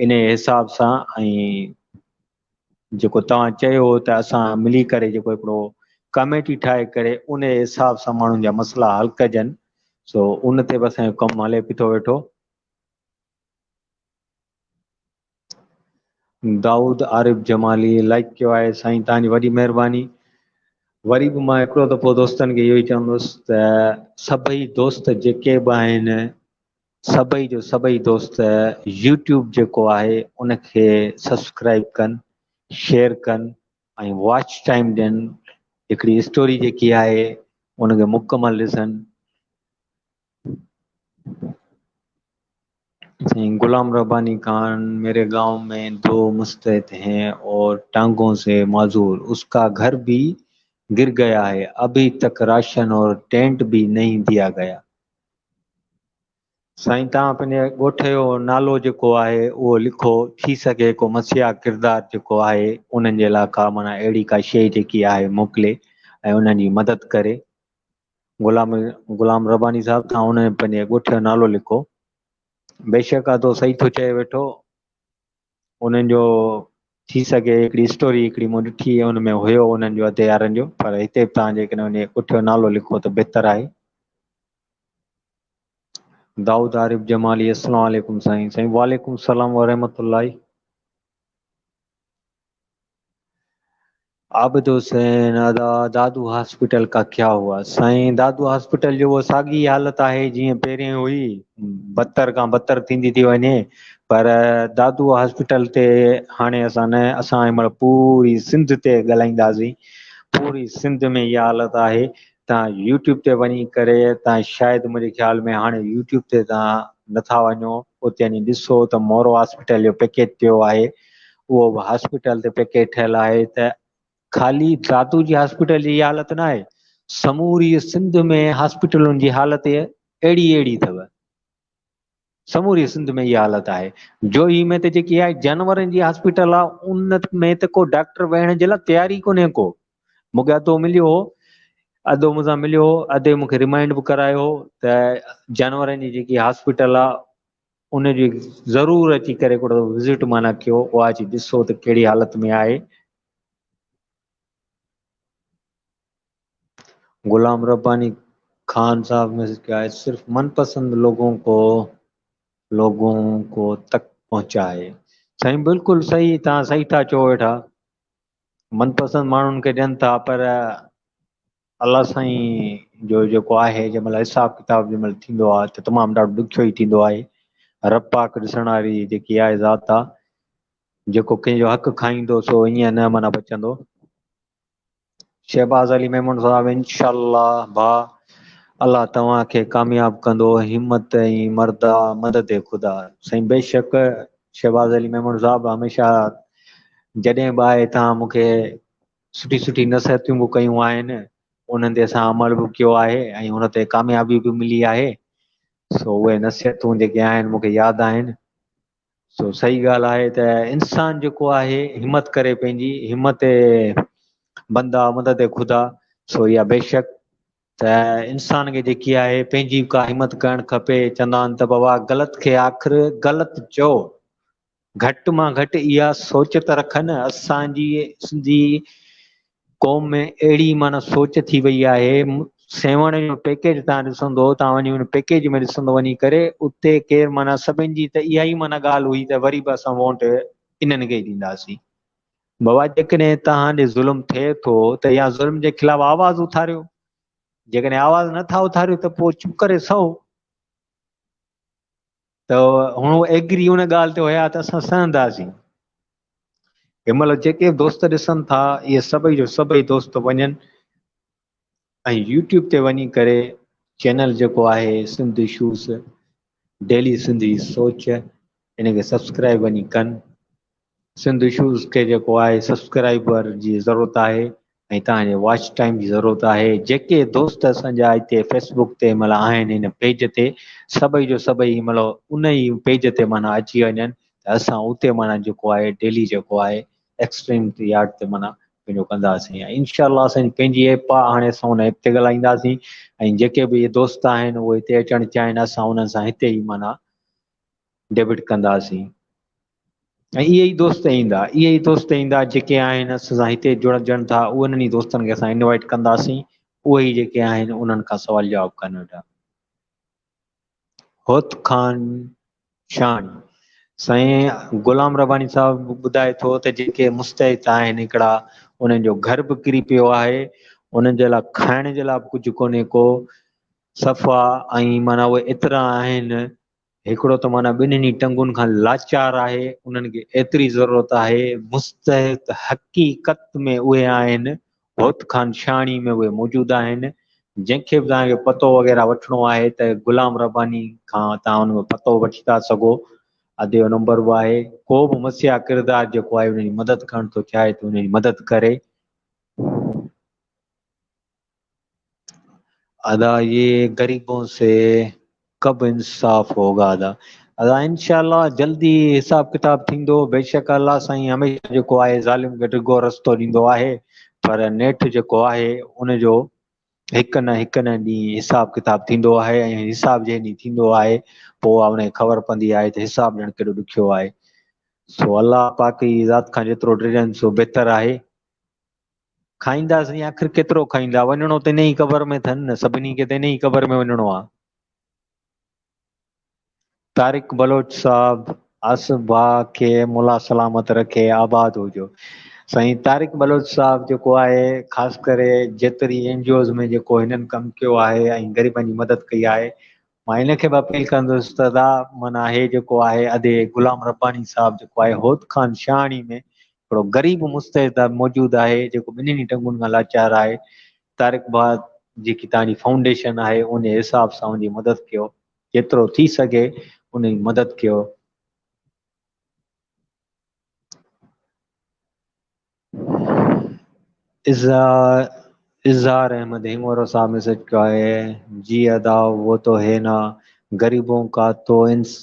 ان حساب سان، ۽ جيڪو توهان چيو ته اسان ملي ڪري جيڪو هڪڙو ڪميٽي ٺاهي ڪري ان حساب سان ماڻهن جا مسئلا حل ڪجن، سو ان تي به اسان جو ڪم هلي پيو ٿو ويٺو. دائود عارف جمالي لائڪ ڪيو آهي، سائين توهان جي وڏي مهرباني. وري به مان هڪڙو دفعو دوستن کي اهو ئي چوندس ته سڀئي دوست جيڪي به آهن، سڀئي جو سڀئي دوست يوٽيوب جيڪو آهي ان کي سبسڪرائب ڪن، شيئر ڪن ۽ واچ ٽائيم ڏين. هڪڙي اسٽوري جيڪي آهي ان کي مڪمل ڏسن. سائين غلام رباني خان، ميري گاؤں ۾ دو مستحق ہیں اور ٽانگوں سے معذور، اس کا گھر بھی گر گیا ہے، ابھی تک راشن اور ٽينٽ بھی نہیں دیا گیا۔ سائين توهان پنهنجي ڳوٺ جو نالو جيڪو آهي اهو لکو، ٿي سگهي ڪو مسيحا ڪردار جيڪو آهي انهن جي لاء ڪا معنيٰ اهڙي ڪا شيء جيڪي آهي موڪلي ۽ انهن جي مدد ڪري. غلام رباني صاحب توهان ان پنهنجي ڳوٺ جو نالو لکو. بيشڪ ادو صحيح ٿو چئي ويٺو، انهن جو ٿي سگهي هڪڙي اسٽوري هڪڙي مون ڏٺي ان ۾ هيو انهن جو ادي يارن جو، پر هتي به توهان جيڪڏهن ان ڳوٺ جو نالو لکو ته بهتر آهي. دائود عارف جمالي السلام عليڪم سائين. سائين وعليڪم السلام ورحمة الله. عابد حسين ادا دادو هاسپيٽل کا ڪيا هوا؟ سائين دادو هاسپيٽل جو اها ساڳي حالت آهي جيئن پهرين هئي، بدتر کان بدتر ٿيندي ٿي وڃي. پر دادو هاسپيٽل تي هاڻي اسان نه، اسان هن مهل پوري سنڌ تي ڳالهائينداسين. پوري سنڌ ۾ اها حالت آهي. توهان يوٽيوب تي وڃي ڪري توهان شايد منهنجي خيال ۾ هاڻي يوٽيوب تي توهان نٿا وڃو، اتي وڃي ڏسو ته مورو هاسپيٽل جو پيڪيج پيو آهي، اهو به هاسپيٽل تي پيڪيج ٺهيل آهي. ته خالي دادو جي هاسپيٽل جي اها حالت نه آهي، سموري سنڌ ۾ هاسپيٽلن جي حالت اهڙي اهڙي اٿو، سموري سنڌ ۾ اها حالت آهي. جوهي ۾ ته جيڪي آهي جانورن جي هاسپيٽل آهي ان ۾ ته ڪو ڊاڪٽر ويهڻ جي لاء تيار ئي ڪونهي ڪو. مون کي ادو مليو هو، ادو مون سان مليو هو، ادي مون کي ريمائنڊ به ڪرايو هو ته جانورن جي جيڪي هاسپيٽل آهي ان جي ضرور اچي ڪري هڪڙو وزٽ معنيٰ ڪيو، اها اچي ڏسو ته ڪهڙي حالت ۾ آهي. غلام رباني خان صاحب میسج ڪيو آهي، صرف من پسند لوگون کو تڪ پهچا آهي. سائين بلڪل صحيح، توهان صحيح ٿا چئو ويٺا، من پسند ماڻهن کي ڏين ٿا، پر الله سائين جو جيڪو آهي جنهن مهل حساب ڪتاب جنهن مهل ٿيندو آهي ته تمام ڏاڍو ڏکيو ئي ٿيندو آهي. رب پاڪ ڏسڻ واري جيڪي آهي ذات آهي، جيڪو ڪنهن جو حق کائيندو سو ائين نه معنيٰ بچندو. شهباز علي ميمڻ صاحب انشاء الله ڀاء الله توهان کي ڪامياب ڪندو، همت ۽ مردا مدد خدا. سائين بيشڪ شهباز علي ميمڻ صاحب هميشه جڏهن به آهي توهان مون کي سٺي سٺي نصيحتون به ڪيون آهن، انهن تي اسان عمل به ڪيو آهي ۽ ان تي ڪاميابي به ملي آهي. سو اهي نصيحتون جيڪي آهن مون کي ياد آهن. سو صحيح ڳالهه آهي ته انسان جيڪو آهي همت ڪري پنهنجي همت بندا مدد خدا. سو اها بيشڪ ته انسان کي جيڪي آهي پنهنجي ڪا همت ڪرڻ کپي. چوندا آهن ته بابا غلط کي آخر غلط چئو، گهٽ مان گهٽ اها سوچ ته رکن. اسان جي سنڌي قوم ۾ اهڙي معنيٰ سوچ ٿي وئي آهي. سيوهڻ جو پيڪيج تان ڏسندو، تان وڃي ان پيڪيج ۾ ڏسندو وڃي ڪري اتي ڪير معنيٰ سڀن جي ته اها ئي معنيٰ ڳالهه هئي ته وري به اسان ووٽ انهن کي ئي ڏينداسين. بابا جيڪڏهن توهان ڏي ظلم ٿئي ٿو ته يا ظلم جي خلاف آواز اٿاريو، جيڪڏهن آواز نٿا اٿاريو ته پوء چپ ڪري سهو. ته هن ايگري ان ڳالهه تي هيا ته اسان سهنداسين. هن مهل جيڪي به دوست ڏسن ٿا اهي سڀئي جو سڀئي دوست وڃن ۽ يوٽيوب تي وڃي ڪري چينل جيڪو آهي سنڌ اشوز ڊيلي سنڌ جي سوچ ان کي سبسڪرائب وڃي ڪن. سنڌ اشوز کي جيڪو آهي سبسڪرائبر جي ضرورت آهي ۽ توهان جي واچ ٽائيم جي ضرورت آهي. جيڪي دوست اسان جا هتي فيسبوڪ تي هن مهل آهن هن پيج تي سڀئي جو سڀئي هن مهل ان ئي پيج تي معنيٰ اچي وڃن ته اسان اتي معنيٰ جيڪو آهي ڊيلي جيڪو آهي ايڪسٽريم يارڊ تي معنيٰ پنهنجو ڪنداسين ۽ انشاء الله اسان جي پنهنجي ايپ آهي هاڻي اسان ان ايپ تي ڳالهائينداسين ۽ جيڪي به اهي دوست آهن اهي هتي اچڻ چاهين اسان انهن سان هتي ئي معنيٰ ڊيبٽ ڪنداسين ۽ اهي ئي دوست ايندا اهي ئي دوست ايندا جيڪي آهن اسان سان هتي جڙجن ٿا انهن ئي دوستن کي اسان انوائٽ ڪنداسين اهي ئي جيڪي آهن انهن کان سوال جواب ڪن ويٺا. هوت خان شاهاڻي، سائين غلام رباني صاحب ٻڌائي ٿو ته جيڪي مستحق آهن هڪڙا انهن جو گهر به ڪري پيو آهي انهن جي لاء کائڻ جي لاء به ڪجهه ڪونهي ڪو صفا ۽ معنيٰ اهي ايترا آهن هڪڙو ته معنيٰ ٻنهي ٽنگن کان لاچار آهي انهن کي ايتري ضرورت آهي مستحق حقيقت ۾ اهي آهن هوت خان شاهاڻي ۾ اهي موجود آهن جنهن کي به توهان کي پتو وغيره وٺڻو آهي ته غلام رباني کان توهان ان جو پتو وٺي ٿا سگهو ادي جو نمبر به آهي ڪو به مسيحا ڪردار جيڪو آهي ان جي مدد ڪرڻ ٿو چاهي ته ان جي مدد ڪري. ادا يي غريبون سي ڪب انصاف هوگا ادا. ادا انشاء الله جلدي حساب ڪتاب ٿيندو بيشڪ الله سائين هميشه جيڪو آهي ظالم کي ڊگهو رستو ڏيندو آهي پر نيٺ جيڪو آهي ان جو هڪ نه هڪ نه ڏينهن حساب ڪتاب ٿيندو آهي ۽ حساب جنهن ڏينهن ٿيندو آهي پوء ان کي خبر پوندي آهي ته حساب ڏيڻ ڪيڏو ڏکيو آهي سو الله پاڪ جي ذات کان جيترو ڊڄن سو بهتر آهي. کائينداسين آخر ڪيترو کائيندا وڃڻو ته انهي قبر ۾ اٿن نه سڀني کي ته انهي قبر ۾ وڃڻو آ. طارق بلوچ صاحب آصف ڀاء کي مولا سلامت رکي آباد هجو. سائين طارق بلوچ صاحب جيڪو آهي خاص ڪري جيتري اين جي اوز ۾ جيڪو هنن ڪم ڪيو آهي ۽ غريبن جي مدد ڪئي آهي مان ان کي به اپيل ڪندس ته ادا معنيٰ هي جيڪو آهي ادي غلام رباني صاحب جيڪو آهي هوت خان شاهاڻي ۾ هڪڙو غريب مستحق موجود آهي جيڪو ٻنهي ٽنگن کان لاچار آهي طارق ڀاء جيڪي توهان جي فائونڊيشن آهي ان جي حساب سان ان جي مدد ڪيو جيترو ٿي سگهي ان جي مدد ڪيو. اظهار احمد هنگورو صاحب ميسج ڪيو آهي جي ادا وہ تو هي نا غريبون کا تو انصاف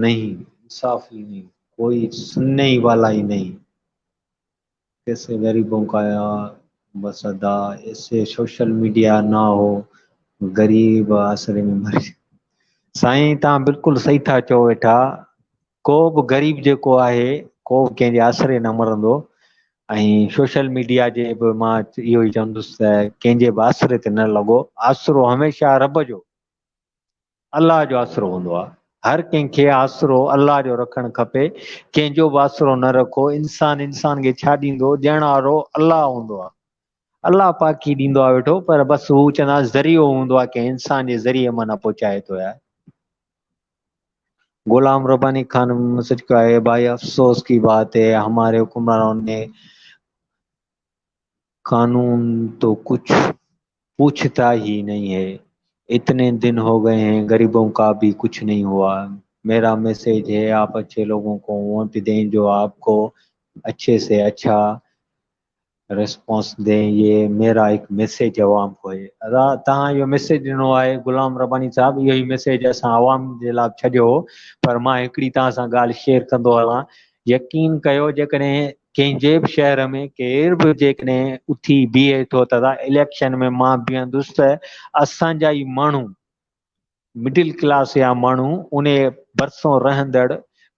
نهين انصاف هي نهين ڪوئي سنني هي والا هي نهين ڪيسي غريبون کا بس ادا ايسي سوشل ميڊيا نا هو غريب آسري ۾ مري سائين تان بلڪل صحيح ٿا چئو ويٺا ڪو به غريب جيڪو آهي ڪو به ڪنهن جي آسري نه مرندو ۽ سوشل ميڊيا جي به مان اهو ئي چوندس ته ڪنهن جي به آسري تي نه لڳو آسرو هميشه رب جو الله جو آسرو هوندو آهي هر ڪنهن کي آسرو الله جو رکڻ کپي ڪنهن جو به آسرو نه رکو انسان انسان کي ڇا ڏيندو ڏيڻ وارو الله هوندو آهي الله پاڪ ئي ڏيندو آهي ويٺو پر بس هو چوندا ذريعو هوندو آهي ڪنهن انسان جي ذريعي معنيٰ پهچائي ٿو يار. غلام رباني خان مسج ڪيو آهي ڀائي افسوس ڪي بات هي هماري حڪمرانون ني قانون تو ڪڇ پوڇتا هي نهين هي اتني دن هو گئي هين غريبون ڪا ڀي ڪڇ نهين هوا ميرا ميسج هي آپ اڇي لوگون ڪو ووٽ دين جو آپ ڪو اڇي سي اڇا ريسپانس دين يي ميرا هڪ ميسيج عوام ڪو هي. ادا توهان اهو ميسيج ڏنو آهي غلام رباني صاحب اهو ئي ميسيج اسان عوام جي لاء به ڇڏيو هو پر مان هڪڙي توهان سان ڳالهه شيئر ڪندو هلان يقين ڪيو جيڪڏهن ڪنهن جي به شهر ۾ ڪير به جيڪڏهن اٿي بيهي ٿو ته ادا اليڪشن ۾ مان بيهندس ته اسان جا ئي ماڻهو مڊل ڪلاس جا ماڻهو انهي ڀرسون رهندڙ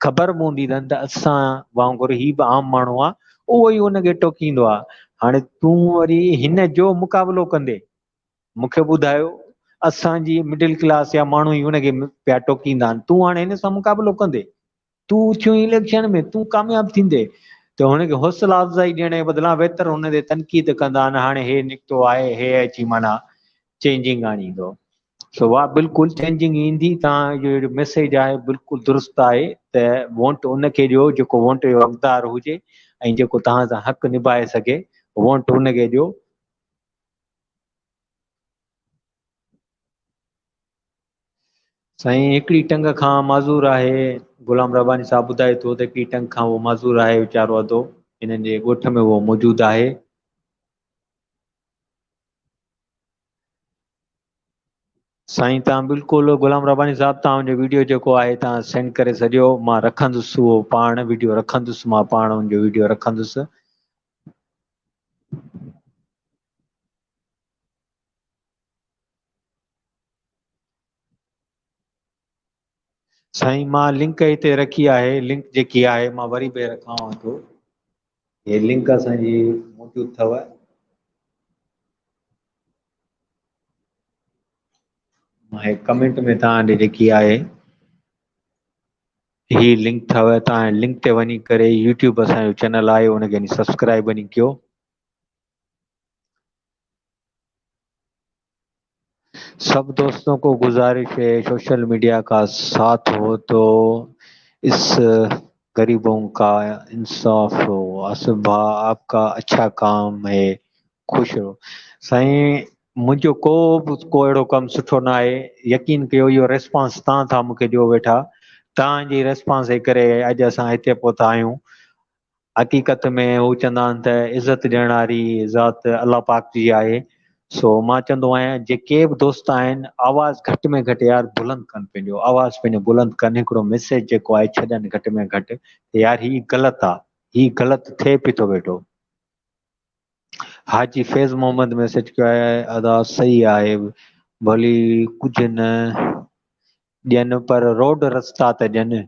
خبر به هوندي اٿن ته اسان وانگر هي به عام ماڻهو آ اهو ئي ان کي ٽوڪيندو آ هاڻي تون وري هن جو مقابلو ڪندي مون کي ٻڌايو اسان جي مڊل ڪلاس جا ماڻهو ئي ان کي پيا ٽوڪيندا آهن تون هاڻي هن سان مقابلو ڪندي تون اٿيو اليڪشن ۾ تون ڪامياب ٿيندي ته هن کي حوصلا افزائي ڏيڻ جي بدران ويتر هن تي تنقيد ڪندا آهن هاڻي هي نڪتو آهي هي اچي معنيٰ چينجنگ آڻيندو. سو واھ بلڪل چينجنگ ايندي توهان جو جو ميسيج آهي بلڪل درست آهي ته وونٽ ان کي ڏيو جيڪو وونٽ جو حقدار هجي ۽ جيڪو توهان سان حق نڀائي سگهي وونٽ ان کي ڏيو. سائين هڪڙي ٽنگ کان معذور آهي غلام رباني صاحب ٻڌائي ٿو ته هڪڙي ٽنگ کان اهو معذور آهي ويچارو ادو انهن جي ڳوٺ ۾ اهو موجود آهي. سائين تان بلڪل غلام رباني صاحب تان جو ويڊيو جيڪو آهي تان سينڊ ڪري ڇڏيو مان رکندس اهو پاڻ ويڊيو رکندس مان پاڻ ان جو ويڊيو رکندس. سائين مان لنڪ هتي رکي آهي لنڪ جيڪي آهي مان وري به رکان ٿو هي لنڪ اسان جي موجود اٿو. مان هي ڪمينٽ ۾ توهان ڏي جيڪي آهي هي لنڪ اٿو توهان لنڪ تي وڃي ڪري يوٽيوب اسان جو چينل آهي ان کي وڃي سبسڪرائب وڃي ڪيو. سب دوستون کو گزارش هي سوشل ميڊيا کا ساٿ هو تو اس غريبون کا انصاف هو آصف ڀاء آپ کا اڇا ڪام هي خوش رهو. سائين منهنجو ڪو به ڪو اهڙو ڪم سٺو نه آهي يقين ڪيو اهو ريسپانس تان ٿا مونکي ڏيو ويٺا تان جي ريسپانس جي ڪري اڄ اسان هتي پهتا آهيون حقيقت ۾ هو چوندا آهن ته عزت ڏيڻ واري ذات الله پاڪ جي آهي سو مان چوندو آهيان جيڪي به دوست آهن آواز گهٽ ۾ گهٽ يار بلند ڪن پنهنجو آواز پنهنجو بلند ڪن هڪڙو ميسيج جيڪو آهي ڇڏن گهٽ ۾ گهٽ ته يار هي غلط آ هي غلط ٿئي پي ٿو ويٺو. حاجي فيض محمد ميسيج ڪيو آهي ادا صحيح آهي ڀلي ڪجهه نه ڏين پر روڊ رستا ته ڏين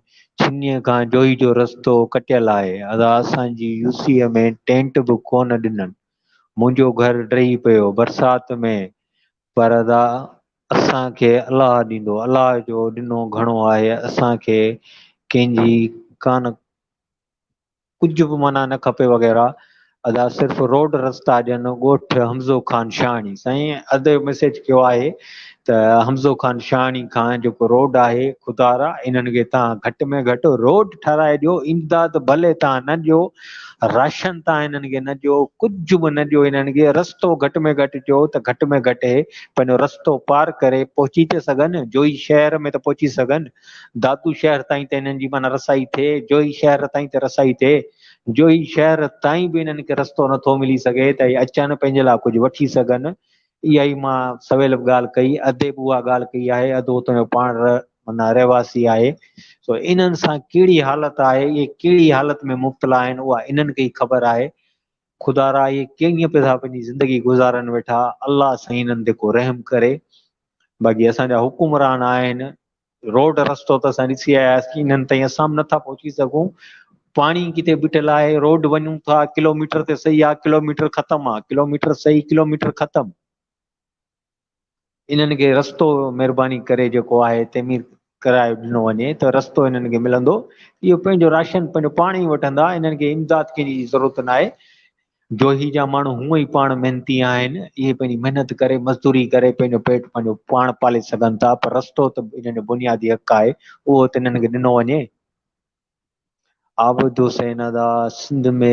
ڇني کان جوهي جو رستو ڪٽيل آهي ادا اسان جي يو سي ۾ ٽينٽ به ڪونه ڏنن منهنجو گهر ڊهي پيو برسات ۾ پر ادا اسان کي الله ڏيندو الله جو ڏنو گهڻو آهي اسان کي ڪنهن جي ڪانه ڪجهه به معنيٰ نه کپي وغيره ادا صرف روڊ رستا ڏين ڳوٺ حمزو خان شاهاڻي سائين ادي ميسيج ڪيو آهي ته حمزو خان شاهاڻي کان جيڪو روڊ آهي خدارا انهن کي تان گهٽ ۾ گهٽ روڊ ٺهرائي ڏيو امداد ڀلي تان نه ڏيو راشن تان انهن کي نه ڏيو ڪجهه به نه ڏيو انهن کي رستو گهٽ ۾ گهٽ ڏيو ته گهٽ ۾ گهٽ هي پنهنجو رستو پار ڪري پهچي ته سگهن جوئي شهر ۾ ته پهچي سگهن دادو شهر تائين ته انهن جي معنيٰ رسائي ٿئي، جوهي شهر تائين ته رسائي ٿئي، جوهي شهر تائين به انهن کي رستو نٿو ملي سگهي ته اهي اچن پنهنجي لاء ڪجهه وٺي سگهن. اها ئي مان سويل به ڳالهه ڪئي، ادي به اها ڳالهه ڪئي آهي، ادو اتان جو پاڻ معنيٰ رهواسي آهي، سو انهن سان ڪهڙي حالت آهي، اهي ڪهڙي حالت ۾ مبتلا آهن، اها انهن کي ئي خبر آهي. خدارا اهي ڪيئن پئي ٿا پنهنجي زندگي گذارن ويٺا، الله سائين انهن تي ڪو رحم ڪري. باقي اسان جا حڪمران آهن روڊ رستو ته اسان ڏسي آياسين انهن تائين اسان به نٿا پهچي سگهون پاڻي ڪٿي بيٺل آهي روڊ وڃون ٿا ڪلوميٽر تي صحيح آ ڪلوميٽر ختم آ ڪلوميٽر صحيح ڪلوميٽر ختم انهن کي رستو مهرباني ڪري جيڪو آهي تعمير ڪرايو ڏنو وڃي ته رستو انهن کي ملندو اهو پنهنجو راشن پنهنجو پاڻ ئي وٺندا انهن کي امداد ڪنهن جي ضرورت ناهي جوهي جا ماڻهو هونء ئي پاڻ محنتي آهن، اهي پنهنجي محنت ڪري، مزدوري ڪري پنهنجو پيٽ پنهنجو پاڻ پالي سگهن ٿا پر رستو ته انهن جو بنيادي حق آهي، اهو ته انهن کي ڏنو وڃي. عابد حسين ادا سنڌ ۾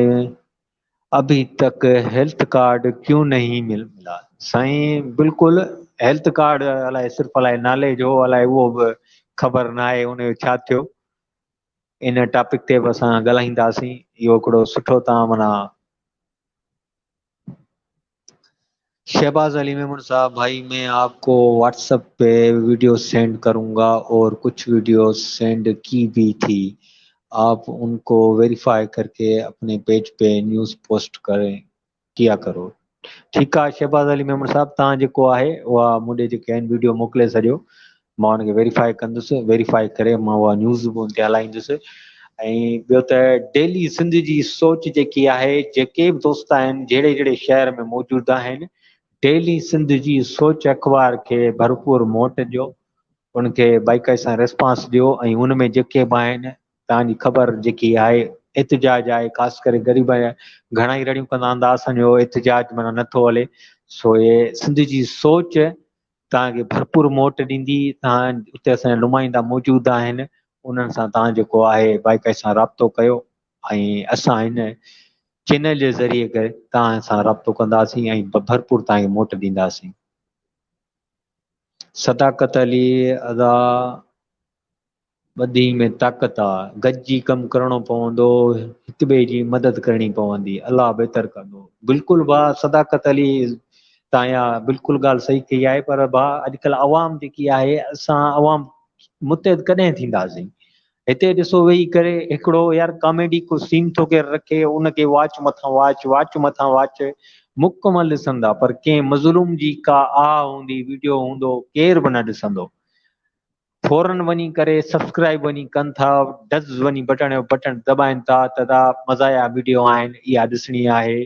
ابھي تڪ ھيلٿ ڪارڊ ڪيون نھين ملا. سائين بلڪل ھيلٿ ڪارڊ الائي صرف الائي نالي جو الائي اھو به خبر ناھي ان جو ڇا ٿيو. ان ٽاپڪ تي به اسان ڳالهائينداسين اهو هڪڙو سٺو تان معنيٰ شهباز علي ميمڻ صاحب ڀائي مين آپ ڪو واٽس اپ پي ويڊيو سينڊ ڪرون گا اور ڪجھ ويڊيو سينڊ ڪي ڀي ٿي آپ ان ڪو ويريفائي ڪر ڪي اپني پيج پي نيوز پوسٽ ڪرين ڪيا ڪرو. ٺيڪ آ شهباز علي ميمڻ صاحب توهان جيڪو آهي اها مون ڏي جيڪي آهن ويڊيو موڪلي ڇڏيو مان ان کي ويريفائي ڪندس ويريفائي ڪري مان اها نيوز به ان تي هلائيندس ۽ ٻيو ته ڊيلي سنڌ جي سوچ جيڪي آهي جيڪي به دوست آهن جهڙي جهڙي شهر ۾ موجود آهن ڊيلي سنڌ جي سوچ اخبار کي ڀرپور موٽ ڏيو ان کي بائيڪائي سان ريسپانس ڏيو ۽ ان ۾ جيڪي به آهن توهان جي خبر جيڪي آهي احتجاج آهي خاص ڪري غريب گهڻا ئي رڙيون ڪندا هوندا اسان جو احتجاج معنيٰ نٿو هلي سو هي سنڌ جي سوچ توهان کي ڀرپور موٽ ڏيندي. توهان اتي اسان جا نمائندا موجود آهن، انهن سان توهان جيڪو آهي بائيڪ سان رابطو ڪيو ۽ اسان هن چينل جي ذريعي ڪري توهان سان رابطو ڪنداسين ۽ ڀرپور توهان کي موٽ ڏينداسين. صداقت علي ادا ٻڌي ۾ طاقت آ، گڏجي ڪم ڪرڻو پوندو، هڪٻئي جي مدد ڪرڻي پوندي، الله بهتر ڪندو. بلڪل ڀاء صداقت علي تان اها بلڪل ڳالهه صحيح ڪئي آهي پر ڀاء اڄڪلهه عوام جيڪي آهي اسان عوام متحد ڪڏهن ٿينداسين. هتي ڏسو ويهي ڪري هڪڙو يار ڪاميڊي ڪو سين ٿو ڪير رکي ان کي واچ مٿان واچ واچ مٿان واچ مڪمل ڏسندا پر ڪنهن مظلوم جي ڪا آه هوندي ويڊيو هوندو ڪير به نه ڏسندو. فورن وڃي ڪري سبسڪرائب وڃي ڪن ٿا ڊز وڃي بٽڻ جو بٽڻ دٻائن ٿا ته دا مزايا ويڊيو آهن اها ڏسڻي آهي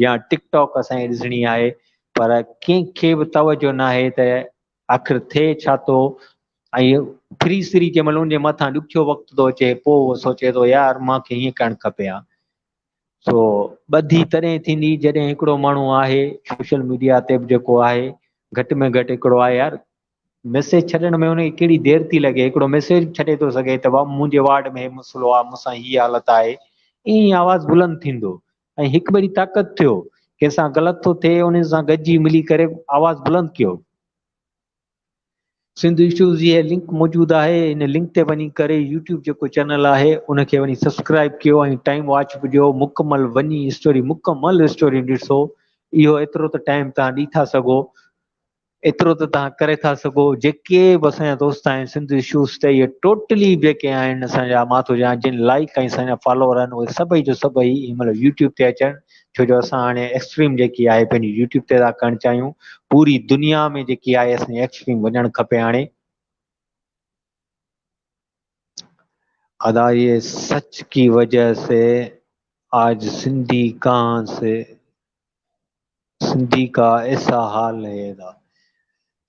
يا ٽڪ ٽاڪ اسان کي ڏسڻي آهي پر ڪنهن کي به توجه ناهي ته آخر ٿئي ڇا ٿو ۽ ڦري سري جنهن مهل ان جي مٿان ڏکيو وقت ٿو اچي پوء اهو سوچي ٿو يار مان کي هيئن ڪرڻ کپي ها. سو ٻڌي تڏهن ٿيندي جڏهن هڪڙو ماڻهو آهي سوشل ميڊيا تي به جيڪو آهي گهٽ ۾ گهٽ هڪڙو آهي يار ميسيج ڇڏڻ ۾ ان کي ڪهڙي دير ٿي لڳي هڪڙو ميسيج به ڇڏي ٿو سگهي ته بابا منهنجي وارڊ ۾ هي مسئلو آهي مون سان هي حالت آهي ائين ئي آواز بلند ٿيندو ۽ هڪ ٻئي طاقت ٿيو ڪنهن سان غلط ٿو ٿئي ان سان گڏجي ملي ڪري آواز بلند ڪيو. سنڌ اشوز جي هي لنڪ موجود آهي ان لنڪ تي وڃي ڪري يوٽيوب جيڪو چينل آهي ان کي وڃي سبسڪرائب ڪيو ۽ ٽائيم واچ به ڏيو مڪمل وڃي اسٽوري مڪمل اسٽوري ڏسو اهو ايترو ته ٽائيم تهان ڏئي ٿا سگهو ايترو ته تهان ڪري ٿا سگهو جيڪي به اسان جا دوست آهن سنڌ اشوز تي اهي ٽوٽلي جيڪي آهن اسان جا مان ٿو چاهيان جن لائڪ ۽ اسان جا فالوور آهن اهي سڀئي جو سڀئي هن مهل يوٽيوب تي اچن ڇو جو اسان هاڻي ايڪسٽريم جيڪي آهي پنهنجي يوٽيوب تي ٿا ڪرڻ چاهيون پوري دنيا ۾ جيڪي آهي اسان جي ايڪسٽريم وڃڻ کپي هاڻي. ادا يي سچ ڪي وجه سي آج سنڌي ڪهان سي سنڌي ڪا ايسا حال هي ادا.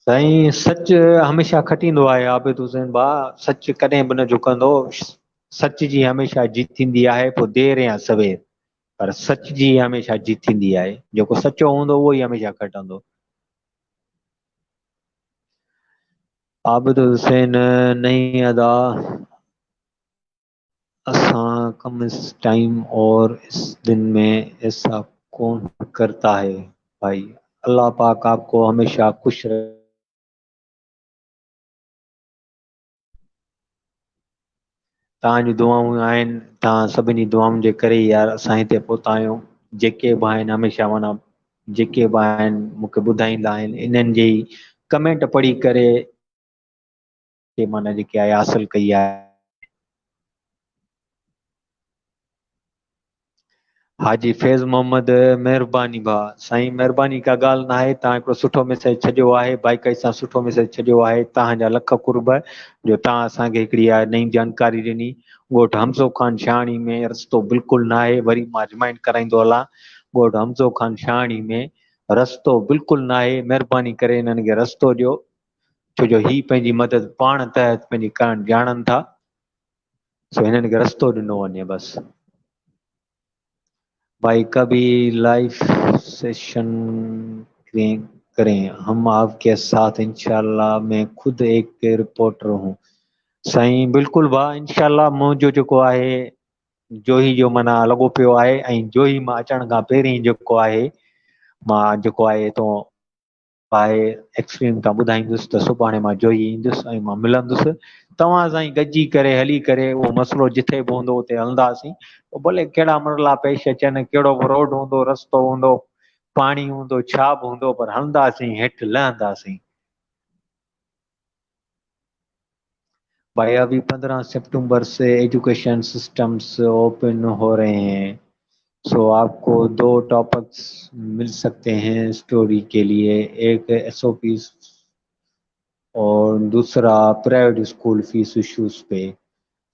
سائين سچ هميشه کٽيندو آهي عابد حسين ڀاء سچ ڪڏهن به نه جهڪندو سچ جي هميشه جيت ٿيندي آهي پوء دير يا سوير پر سچ جي ئي هميشه جيت ٿيندي آهي. جيڪو سچو هوندو اهو ئي هميشه کٽندو. عابد حسين نهين ادا اسان ڪم اس ٽائيم اور اس دن ۾ ايسا ڪون ڪرتا هي ڀائي الله پاڪ آپ ڪو هميشه خوش رکي. توهان جون دعائون آهن توهان سڀني دعائن جي ڪري ئي يار اسان هتي پهتا آهيون جيڪي به آهن هميشه معنيٰ جيڪي به آهن مونکي ٻڌائيندا آهن انهن جي ئي ڪمينٽ پڙهي ڪري معنيٰ جيڪي آهي حاصل ڪئي آهي. حاجي فيض محمد مهرباني ڀاء. سائين مهرباني ڪا ڳالهه ناهي توهان هڪڙو سٺو ميسيج ڇڏيو آهي بائيڪائي سان سٺو ميسيج ڇڏيو آهي توهان جا لک قرب جو توهان اسان کي هڪڙي اها نئين جانڪاري ڏني ڳوٺ حمزو خان شاهاڻي ۾ رستو بلڪل ناهي وري مان ريمائنڊ ڪرائيندو هلان ڳوٺ حمزو خان شاهاڻي ۾ رستو بلڪل ناهي مهرباني ڪري انهن کي رستو ڏيو ڇو جو هي پنهنجي مدد پاڻ تحت پنهنجي ڪرڻ ڄاڻن ٿا سو هنن کي رستو ڏنو وڃي بس. ڀائي ڪڀي لائيو سيشن ڪرين هم آپ ڪي ساٿ انشاءالله مين خود ايڪ رپورٽر هون سائين بلڪل ڀاء انشاءالله منهنجو جيڪو آهي جوهي جو معنيٰ لڳو پيو آهي ۽ جوهي مان اچڻ کان پهرين جيڪو آهي مان جيڪو آهي تو آء ايڪسپرين تان ٻڌائيندس ته سڀاڻي مان جوهي ايندس ۽ مان ملندس توهان سان ئي گڏجي ڪري هلي ڪري اهو مسئلو جٿي به هوندو اتي هلنداسين پوء ڀلي ڪهڙا مرحلا پيش اچن ڪهڙو به روڊ هوندو رستو هوندو پاڻي هوندو ڇا به هوندو پر هلنداسين هيٺ لهنداسين. ڀائي ابھي پندرهن سيپٽمبر سي ايجوڪيشن سسٽمس اوپن ھو رھي ھين سو آپ ڪو دو ٽاپڪس مل سڪتي ھين اسٽوري ڪي ليي ايڪ ايس او پيز اور دوسرا پرائيويٽ اسڪول فيس اشوز پي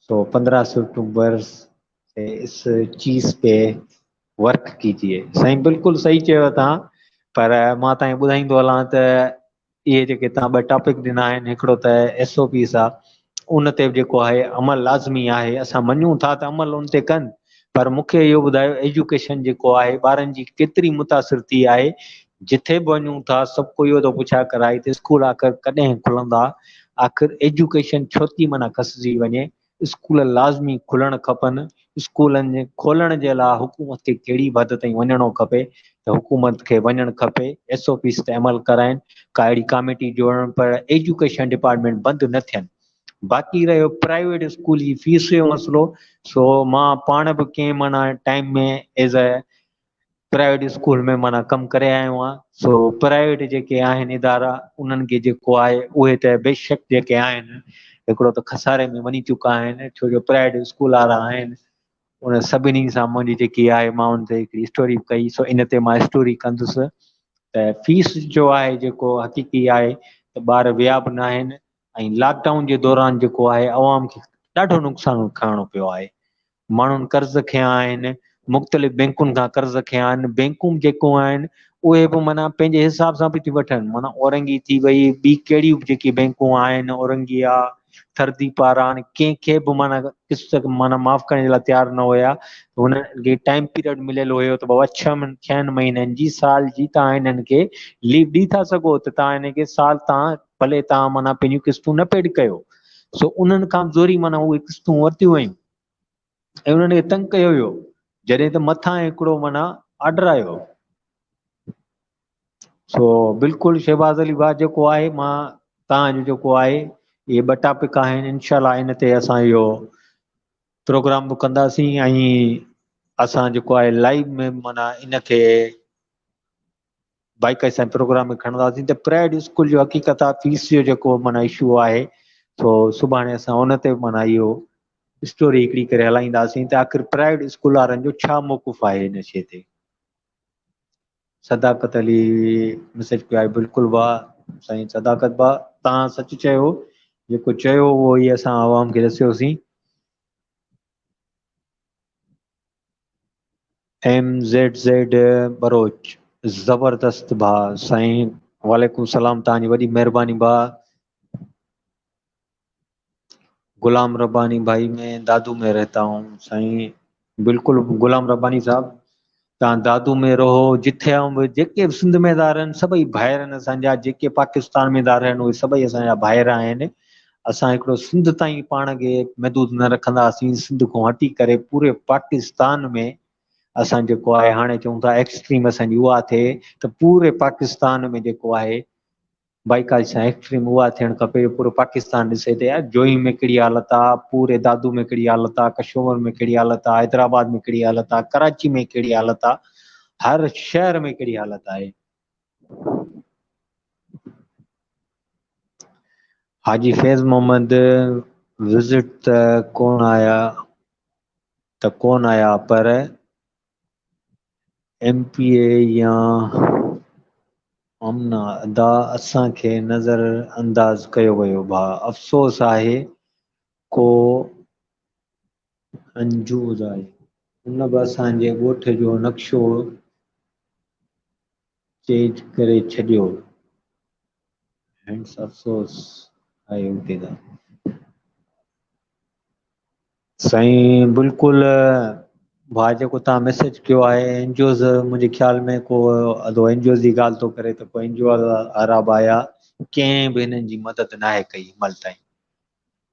سو پندرهن سيپٽمبر سي اس چيز پي ورڪ ڪيجئي. سائين بلڪل صحيح چيو توھان پر مان توھان کي ٻڌائيندو ھلان ته اهي جيڪي توهان ٻه ٽاپڪ ڏنا آهن هڪڙو ته ايس او پيز آ ان تي به جيڪو آهي عمل لازمي آهي اسان مڃون ٿا ته عمل ان تي ڪن پر مون کي اهو ٻڌايو ايجوڪيشن جيڪو آهي ٻارن جي ڪيتري متاثر ٿي آهي جٿي به وڃون ٿا سڀ ڪو اهو ٿو پڇا ڪرائي ته اسڪول آخر ڪڏهن کلندا، آخر ايجوڪيشن ڇو ٿي معنيٰ کسجي وڃي، اسڪول لازمي کلڻ کپن، اسڪولن جي کولڻ جي لاء حڪومت کي ڪهڙي به حد تائين وڃڻو کپي ته حڪومت کي وڃڻ کپي، ايس او پيز تي عمل ڪرائين، ڪا اهڙي ڪاميٽي جوڙڻ پر ايجوڪيشن ڊپارٽمينٽ بند نه ٿين. باقي رهيو پرائيويٽ اسڪول جي فيس جو مسئلو، سو مان پاڻ به ڪنهن معنيٰ time ۾ as a private school ۾ معنيٰ ڪم ڪري آيو آهيان، سو پرائيويٽ جيڪي آهن ادارا انهن کي جيڪو آهي اهي ته بيشڪ جيڪي آهن هڪڙو ته خساري ۾ وڃي چڪا آهن، ڇو جو پرائيويٽ اسڪول وارا آهن ان سڀني سان منهنجي جيڪي آهي مان ان تي هڪڙي اسٽوري ڪئي، سو ان تي مان اسٽوري ڪندس ته فيس جو آهي جيڪو حقيقي آهي ته ٻار ويا به ناهن ۽ لاڪ ڊائون جي دوران جيڪو آهي عوام کي ڏاڍو نقصان کڻڻو پيو آهي، ماڻهن قرض کنيا آهن، مختلف بينڪن کان قرض کنيا آهن، بينڪون جيڪو آهن اهي به معنيٰ پنهنجي حساب سان به ٿيون وٺن، معنيٰ اورنگي ٿي وئي ٻي ڪهڙيون به جيڪي بينڪون آهن اورنگي آ ٿرديپ وارا آهن ڪنهن کي به معنيٰ قسط معنيٰ معاف ڪرڻ جي لاء تيار نه هيا، هنن کي ٽائيم پيريڊ مليل هيو ته بابا ڇهن مهينن جي سال جي توهان هنن کي ليو ڏئي ٿا سگهو ته توهان هن کي سال توهان ڀلي توهان معنيٰ پنهنجون قسطون نه پيڊ ڪيو، سو انهن کان زوري معنيٰ اهي قسطون ورتيون ويون ۽ انهن کي تنگ ڪيو ويو، جڏهن ته مٿان هڪڙو معنيٰ آرڊر آيو. سو بلڪل شهباز علي ڀاء جيڪو آهي مان توهان جو جيڪو آهي اهي ٻه ٽاپڪ آهن انشاء الله ان تي اسان اهو پروگرام به ڪنداسين ۽ اسان جيڪو آهي لائيو ۾ معنيٰ ان کي بائيڪ اسان پروگرام ۾ کڻنداسين ته پرائيويٽ اسڪول جو حقيقت آ فيس جو جيڪو معنيٰ اشو آهي سو سڀاڻي اسان ان تي معنيٰ اهو اسٽوري هڪڙي ڪري هلائينداسين ته آخر پرائيويٽ اسڪول وارن جو ڇا موقف آهي ان شي تي. صداقت علي مسج ڪيو آهي بلڪل ڀاء سائين صداقت ڀاء تان سچ چيو جيڪو چيو اهو ئي اسان عوام کي ڏسيوسين. ايم زيڊ زيڊ ٻروچ زبردست ڀاء سائين وعليڪم السلام توهان جي وڏي مهرباني ڀاء. غلام رباني ڀائي مين دادو ۾ رهتا هون سائين بلڪل غلام رباني صاحب توهان دادو ۾ رهو جٿي آئون به جيڪي به سنڌ ۾ ٿا رهن سڀئي ڀائر آهن اسان جا جيڪي پاڪستان ۾ ٿا رهن اهي سڀئي اسان جا ڀائر آهن اسان هڪڙو سنڌ تائين پاڻ کي محدود نه رکنداسين، سنڌ کان هٽي ڪري پوري پاڪستان ۾ اسان جيڪو آهي هاڻي چئون ٿا ايڪسٽريم اسان جي اها ٿئي ته پوري پاڪستان ۾ جيڪو آهي بائيڪاٽ سان ايڪسٽريم اها ٿيڻ کپي جو پورو پاڪستان ڏسي ته يار جوهي ۾ ڪهڙي حالت آ، پوري دادو ۾ ڪهڙي حالت آ، ڪشمور ۾ ڪهڙي حالت آ، حيدرآباد ۾ ڪهڙي حالت آ، ڪراچي ۾ ڪهڙي حالت آ، هر شهر ۾ ڪهڙي حالت آهي. حاجي فيض محمد وزٽ ته ڪون آيا ته ڪون آيا پر ايم پي اي يا آمنا ادا اسان کي نظر انداز ڪيو ويو ڀاء افسوس آهي ڪو انجوز آهي ان به اسان جي ڳوٺ جو نقشو چينج ڪري ڇڏيو هينڊس افسوس آهي اتي دا. سائين بلڪل ڀاء جيڪو تان ميسيج ڪيو آهي اين جي اوز منهنجي خيال ۾ ڪو ادو اين جي اوز جي ڳالهه ٿو ڪري ته ڪو اين جي او وارا به آيا ڪنهن به هنن جي مدد ناهي ڪئي هن مهل تائين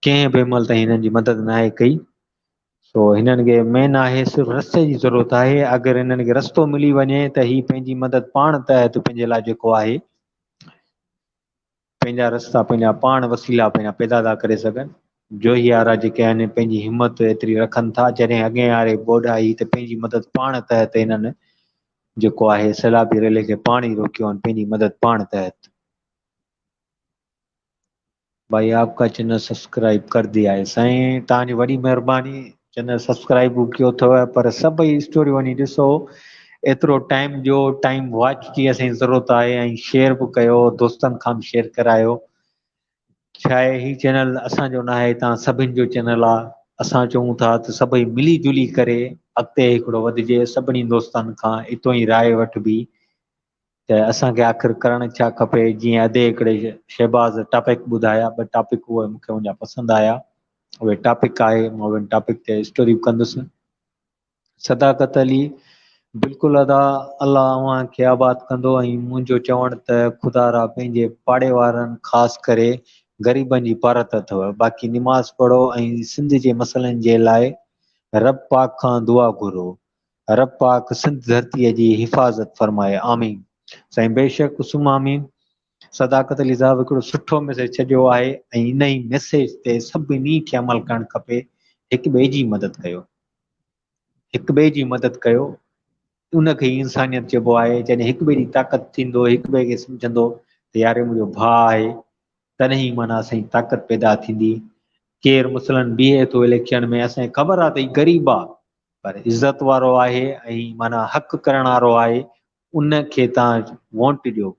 ڪنهن به هن مهل تائين هنن جي مدد ناهي ڪئي سو هنن کي مين آهي صرف رستي جي ضرورت آهي اگر هنن کي رستو ملي وڃي ته هي پنهنجي مدد پاڻ تحت پنهنجي لاء جيڪو آهي پنهنجا رستا پنهنجا پاڻ وسيلا پنهنجا پيدا ٿا ڪري سگهن جوهي وارا جيڪي آهن پنهنجي همت ايتري رکن ٿا جڏهن اڳئين واري ٻوڏ آئي ته پنهنجي مدد پاڻ تحت هنن جيڪو آهي سيلابي ريلي کي پاڻ ئي روڪيو آهن پنهنجي مدد پاڻ تحت. ڀائي آپ ڪا چينل سبسڪرائب ڪر ديا هي سائين توهان جي وڏي مهرباني چينل سبسڪرائب به ڪيو اٿو پر سڀئي اسٽوريون وڃي ڏسو ايترو ٽائيم ڏيو ٽائيم واچ جي اسان جي ضرورت آهي ۽ شيئر به ڪيو دوستن کان به شيئر ڪرايو ڇا آهي هي چينل اسان جو نه آهي توهان سڀن جو چينل آهي اسان چئون ٿا ته سڀئي ملي جلي ڪري اڳتي هڪڙو وڌجي سڀني دوستن کان اتو ئي راء وٺبي ته اسان کي آخر ڪرڻ ڇا کپي جيئن ادي هڪڙي شهباز ٽاپڪ ٻڌايا ٻه ٽاپڪ اهي مون کي ان جا پسند آيا اهي ٽاپڪ آهي مان انهن ٽاپڪ تي اسٽوري به ڪندس. صداقت علي بلڪل ادا الله اوهان کي آباد ڪندو ۽ منهنجو چوڻ ته خدا را پنهنجي پاڙي وارن خاص ڪري غريبن جي پارت اٿو باقي نماز پڙهو ۽ سنڌ جي مسئلن جي لاء رب پاڪ کان دعا گهرو رب پاڪ سنڌ ڌرتي جي حفاظت فرمائي آمين. سائين بيشڪ ثم آمين صداقت علي صاحب هڪڙو سٺو ميسيج ڇڏيو آهي ۽ انهي ميسيج تي سڀني کي عمل ڪرڻ کپي هڪ ٻئي جي مدد ڪيو. هڪ ٻئي جي مدد ڪيو ان کي ئي انسانيت چئبو آهي جڏهن هڪ ٻئي جي طاقت ٿيندو هڪ ٻئي کي سمجهندو ته يار هي منهنجو ڀاء آهي تڏهن ئي معنيٰ اسان جي طاقت پيدا ٿيندي ڪير مثلاً بيهي ٿو اليڪشن ۾ اسان کي خبر آهي ته هي غريب آهي پر عزت وارو آهي ۽ معنيٰ حق ڪرڻ وارو آهي ان کي تان ووٽ ڏيو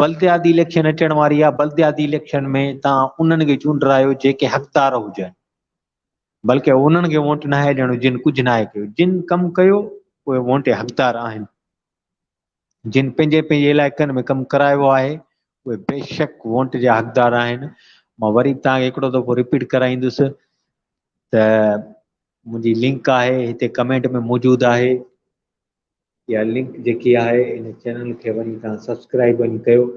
بلدياتي اليڪشن اچڻ واري آهي بلدياتي اليڪشن ۾ تان انهن کي چونڊرايو جيڪي حقدار هجن بلڪه انهن کي ووٽ ناهي ڏيڻو جن ڪجهه ناهي ڪيو، جن ڪم ڪيو اهي ووٽ جا حقدار آهن، جن پنهنجي پنهنجي علائقن ۾ ڪم ڪرايو آهي اهي بيشڪ ووٽ جا حقدار آهن. مان وري به توهان کي هڪڙو دفعو رپيٽ ڪرائيندس ته منهنجي لنڪ آهي هتي ڪمينٽ ۾ موجود آهي اها لنڪ جيڪي آهي ان چينل کي وڃي توهان سبسڪرائب وڃي ڪيو.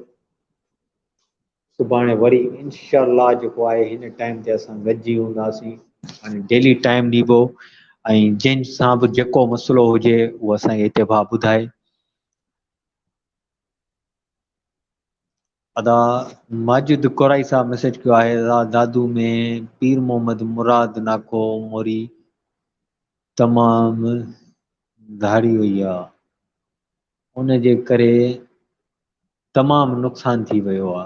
سڀاڻي وري انشاء الله جيڪو آهي هن ٽائيم تي اسان گڏجي هونداسين ۽ ڊيلي ٽائيم ڏبو ۽ جنهن سان به جيڪو مسئلو هجي اهو اسان کي هتي ڀاء ٻڌائي. ادا ماجد ڪورائي صاحب ميسيج ڪيو آهي ادا دادو ۾ پير محمد مراد ناکو موري تمام ڌاڙي وئي آ ان جي ڪري تمام نقصان ٿي ويو آ.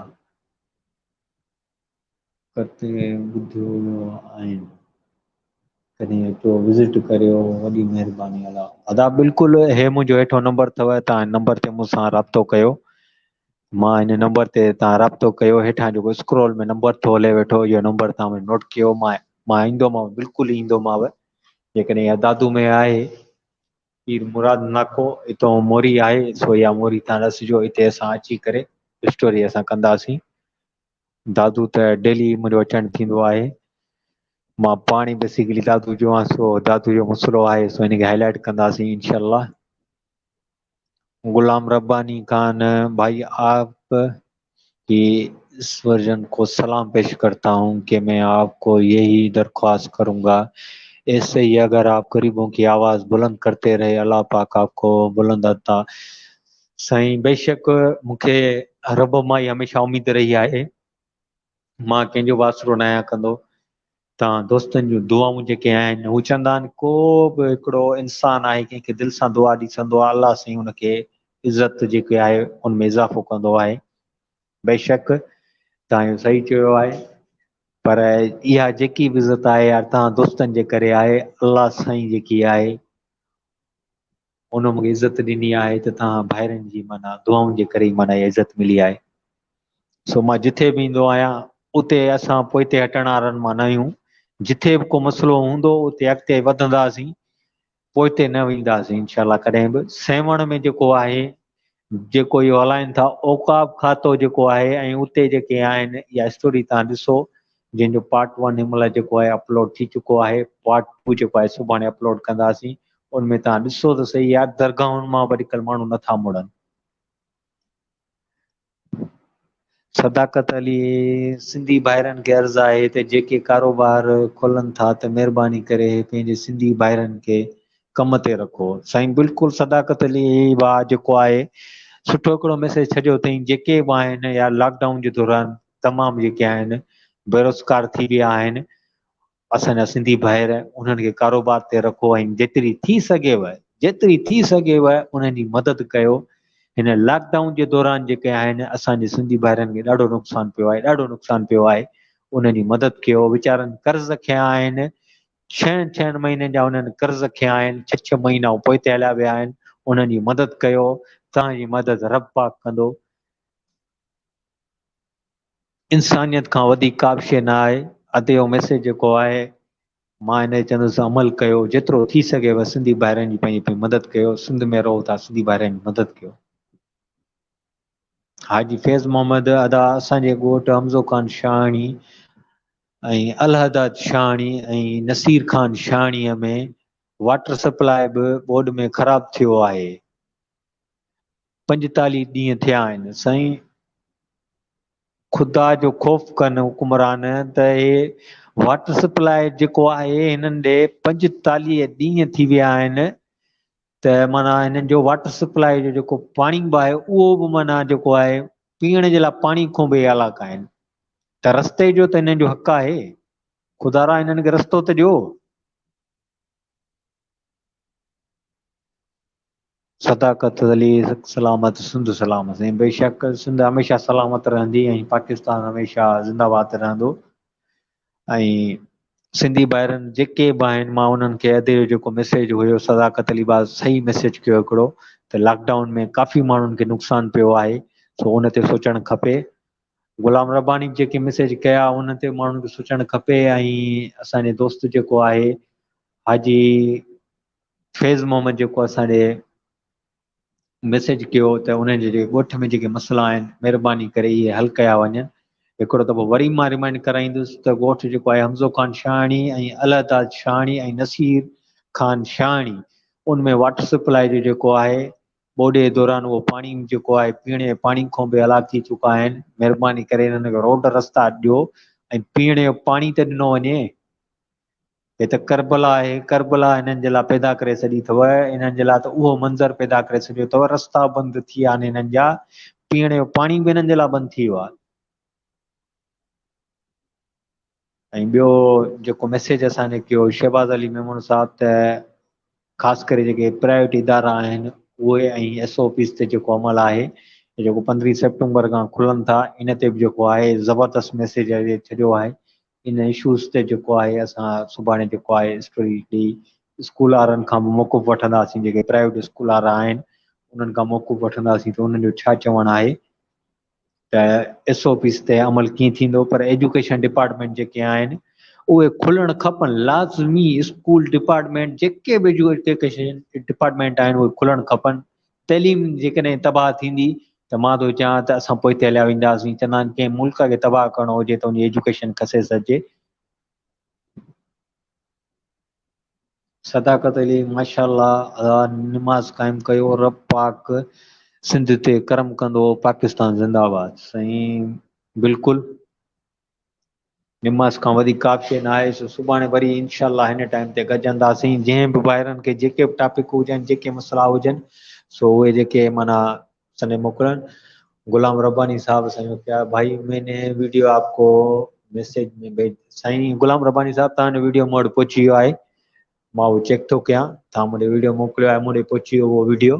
ڪٿي ٻڌيو ويو آهين ڪڏهن اچو وزٽ ڪريو وڏي مهرباني ادا. ادا بلڪل هي منهنجو هيٺو نمبر اٿو تان هن نمبر تي مون سان رابطو ڪيو مان هن نمبر تي تان رابطو ڪيو هيٺان جيڪو اسڪرول ۾ نمبر ٿو هلي ويٺو اهو نمبر تان نوٽ ڪيو مان مان ايندومانو بلڪل ايندومانو جيڪڏهن اها دادو ۾ آهي پير مراد ناکو اتو موري آهي سو اها موري تان ڏسجو اتي اسان اچي ڪري اسٽوري اسان ڪنداسين دادو ته ڊيلي منهنجو اچڻ ٿيندو آهي مان پاڻي بيسيڪلي دادو جو آهيان سو دادو جو مسئلو آهي سو ان کي هائي لائٽ ڪنداسين انشاء الله غلام رباني خان ڀائي آپ ڪي اس ورجن کو سلام پيش ڪرتا هون ڪي مين آپ کو يهي درخواست ڪرون گا ايسي هي اگر آپ غريبون ڪي آواز بلند ڪرتي رهي الله پاڪ آپ کو بلند عطا سائين بيشڪ مونکي رب مان ئي هميشه اميد رهي آهي مان ڪنهن جو به آسرو نه آهيان ڪندو تان دوستن جون دعائون جيڪي آهن هو چوندا آهن ڪو به هڪڙو انسان آهي ڪنهن کي دل سان دعا ڏسندو آهي الله سائين ان کي عزت جيڪي آهي ان ۾ اضافو ڪندو آهي بيشڪ تان اهو صحيح چيو آهي پر اها جيڪي به عزت آهي يار تان دوستن جي ڪري آهي الله سائين جيڪي آهي ان مون کي عزت ڏني آهي ته توهان ڀائرن جي معنيٰ دعائن جي ڪري ئي معنيٰ اها عزت ملي آهي. سو مان جٿي به ايندو آهيان اتي اسان پوئتي هٽڻ وارن مان نه آهيون. جٿي به ڪو مسئلو هوندو اتي اڳتي وڌنداسين پوئتي نه وينداسين انشاء الله ڪڏهن به. سيوهڻ ۾ جيڪو آهي جيڪو اهو هلائين ٿا اوقاف کاتو جيڪو آهي ۽ اتي جيڪي آهن اها اسٽوري توهان ڏسو جنهن جو پارٽ ون هن مهل جيڪو آهي اپلوڊ ٿي چڪو آهي پارٽ ٽو جيڪو آهي سڀاڻي اپلوڊ ڪنداسين ان ۾ توهان ڏسو ته صحيح يار درگاهن مان به اڄڪلهه ماڻهو نٿا مڙن. صداقت علي سنڌي ڀائرن کي عرض آهي ته جيڪي ڪاروبار کولن ٿا ته مهرباني ڪري پنهنجي سنڌي ڀائرن کي ڪم تي رکو. سائين بلڪل صداقت علي ڀاء جيڪو آهي سٺو هڪڙو ميسيج ڇڏيو اٿئي جيڪي به آهن يار لاڪ ڊائون جي دوران تمام جيڪي آهن بيروزگار ٿي ويا آهن اسان جا سنڌي ڀائر انهن کي ڪاروبار تي رکو ۽ جيتري ٿي سگهيو جيتري ٿي سگهيو انهن جي مدد ڪيو هن لاڪ ڊائون جي دوران جيڪي آهن اسان جي سنڌي ڀائرن کي ڏاڍو نقصان پيو آهي ڏاڍو نقصان پيو آهي انهن جي مدد ڪيو ويچارن قرض کنيا آهن ڇهن ڇهن مهينن جا انهن قرض کنيا آهن ڇهه ڇهه مهينا پوئتي هليا ويا آهن انهن جي مدد ڪيو توهان جي مدد رب پاڪ ڪندو. انسانيت کان وڌيڪ ڪا به شيء نه آهي. ادي اهو ميسيج جيڪو آهي مان ان تي چوندس عمل ڪيو جيترو ٿي سگهيو سنڌي ڀائرن جي پنهنجي پنهنجي مدد ڪيو سنڌ ۾ رهو ٿا سنڌي ڀائرن جي مدد ڪيو. حاجي فيض محمد ادا اسان جي ڳوٺ حمزو خان شاهاڻي ۽ الهداد شاهاڻي ۽ نصير خان شاهاڻي ۾ واٽر سپلاء به ٻوڏ ۾ خراب ٿيو آهي. 45 ڏينهن ٿيا آهن. سائين خدا جو خوف ڪن حڪمران ته هي واٽر سپلاء جيڪو آهي هنن ڏي 45 ڏينهن ٿي ويا آهن ته معنيٰ هنن جو واٽر سپلاء جو جيڪو پاڻي به آهي اهو به معنيٰ جيڪو آهي پيئڻ جي لاء پاڻي کان به الاڪ آهن ته رستي جو ته هنن جو حق آهي خدارا هنن کي رستو ته ڏيو. صداقت علي سلامت سنڌ سلامت سائين بيشڪ سنڌ هميشه سلامت رهندي ۽ پاڪستان هميشه زنده باد رهندو ۽ سنڌي ڀائرن جيڪي به آهن مان انهن کي ادي جو جيڪو ميسيج هيو صداقت علي باز صحيح ميسيج ڪيو هڪڙو ته لاڪ ڊائون ۾ ڪافي ماڻهن کي نقصان پيو آهي سو ان تي سوچڻ کپي غلام رباني به جيڪي ميسيج ڪيا ان تي ماڻهن کي سوچڻ کپي ۽ اسان جي دوست جيڪو آهي حاجي فيض محمد جيڪو اسان ڏي ميسيج ڪيو ته انهن جي جيڪي ڳوٺ ۾ جيڪي مسئلا آهن مهرباني ڪري اهي حل ڪيا وڃن. هڪڙو دفعو وري مان ريمائنڊ ڪرائيندس ته ڳوٺ جيڪو آهي حمزو خان شاهاڻي ۽ الهداد شاهاڻي ۽ نصير خان شاهاڻي ان ۾ واٽر سپلائي جو جيڪو آهي ٻوڏ جي دوران اهو پاڻي جيڪو آهي پيئڻ جي پاڻي کان به هلاڪ ٿي چڪا آهن مهرباني ڪري انهن کي روڊ رستا ڏيو ۽ پيئڻ جو پاڻي ته ڏنو وڃي. هي ته ڪربلا آهي، ڪربلا هنن جي لاء پيدا ڪري ڇڏي اٿو، انهن جي لاء ته اهو منظر پيدا ڪري ڇڏيو اٿو، رستا بند ٿي ويا آهن هنن جا، پيئڻ جو پاڻي به هنن جي لاء بند ٿي ويو آهي. ۽ ٻيو جيڪو ميسيج اسان کي ڪيو شهباز علي ميمڻ صاحب ته خاص ڪري جيڪي پرائيويٽ ادارا آهن اهي ۽ ايس او پيز تي جيڪو عمل آهي جيڪو 15 سيپٽمبر کان کلن ٿا ان تي به جيڪو آهي زبردست ميسيج ڇڏيو آهي ان اشوز تي جيڪو آهي اسان سڀاڻي جيڪو آهي اسٽوري ڏئي اسڪول وارن کان به موقف وٺنداسين جيڪي پرائيويٽ اسڪول وارا آهن انهن کان موقف وٺنداسين ته انهن جو ڇا چوڻ آهي ته ايس او پيز تي عمل ڪيئن ٿيندو پر ايجوڪيشن ڊپارٽمينٽ جيڪي آهن اهي کلڻ کپن لازمي اسڪول ڊپارٽمينٽ جيڪي به ايجوڪيشن ڊپارٽمينٽ آهن اهي کلڻ کپن تعليم جيڪڏهن تباهه ٿيندي ته مان ٿو چاهان ته اسان پوئتي هليا وينداسين چوندا آهن ڪنهن ملڪ کي تباهه ڪرڻو هجي ته ان جي ايجوڪيشن کسي سگهجي صداقت علي ماشاءالله ادا نماز قائم ڪيو رب پاڪ سنڌ تي ڪرم ڪندو پاڪستان زنده آباد سائين بلڪل نماز کان وڌيڪ ڪا به شي نه آهي سو سڀاڻي وري انشاء الله هن ٽائيم تي گڏجنداسين جنهن به ڀائرن کي جيڪي به ٽاپڪ هجن جيڪي مسئلا هجن سو اهي جيڪي معنيٰ سني موڪلن غلام رباني صاحب سائين ڪيا ڀائي مين ني ويڊيو آپ ڪو ميسيج ۾ ڀيج سائين غلام رباني صاحب تان جو ويڊيو مون وٽ پهچي ويو آهي مان اهو چيڪ ٿو ڪيان تان مون ڏي ويڊيو موڪليو آهي مون ڏي پهچي ويو اهو ويڊيو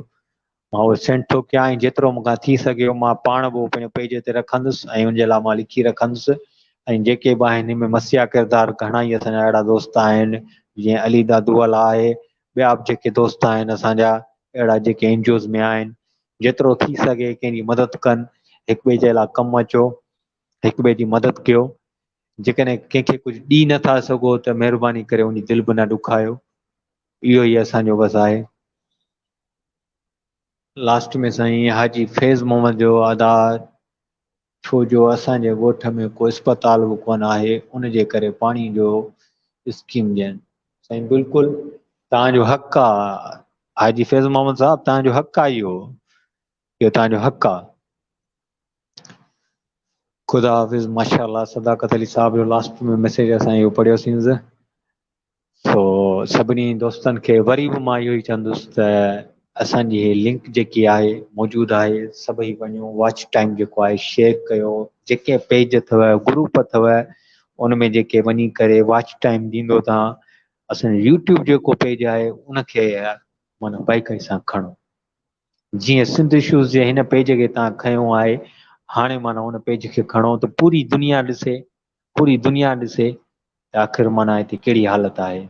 مان اهو سينڊ ٿو ڪيان ۽ جيترو مون کان ٿي سگهيو مان پاڻ به پنهنجو پيج تي رکندس ۽ ان جي لاء مان لکي رکندس ۽ جيڪي به آهن هن ۾ مسيحا ڪردار گهڻا ئي اسان جا اهڙا دوست آهن جيئن علي دادو والا آهي ٻيا به جيڪي دوست آهن اسان جا اهڙا جيڪي اين جي اوز ۾ آهن جيترو ٿي سگهي ڪنهن جي مدد ڪن هڪ ٻئي جي لاء ڪم اچو هڪ ٻئي جي مدد ڪيو جيڪڏهن ڪنهن کي ڪجهه ڏئي نٿا سگهو ته مهرباني ڪري ان جي دل به نه ڏکايو اهو ئي اسان جو بس آهي لاسٽ ۾ سائين حاجي فيض محمد جو ادا ڇو جو اسان جي ڳوٺ ۾ ڪو اسپتال به ڪونه آهي ان جي ڪري پاڻي جو اسڪيم ڏين. سائين بلڪل توهان جو حق آ حاجي فيض محمد صاحب توهان جو حق آ اهو اهو توهان جو حق آ. خدا حافظ ماشاءالله صداقت علي صاحب جو لاسٽ ۾ ميسيج اسان اهو پڙهيوسين سو سڀني دوستن کي وري به مان اهو ئي چوندس ته اسان جي هي لنڪ جيڪي آهي موجود آهي سڀئي وڃو واچ ٽائيم جيڪو آهي شيئر ڪيو جيڪي پيج اٿو گروپ اٿو ان ۾ جيڪي وڃي ڪري واچ ٽائيم ڏيندو تان اسان جو يوٽيوب جيڪو پيج آهي ان کي معنی بائيڪائي سان کڻو جيئن سنڌ اشوز جي هن پيج کي تان کنيو آهي هاڻي معنی ان پيج کي کڻو ته پوري دنيا ڏسي پوري دنيا ڏسي ته آخر معنيٰ هتي ڪهڙي حالت آهي.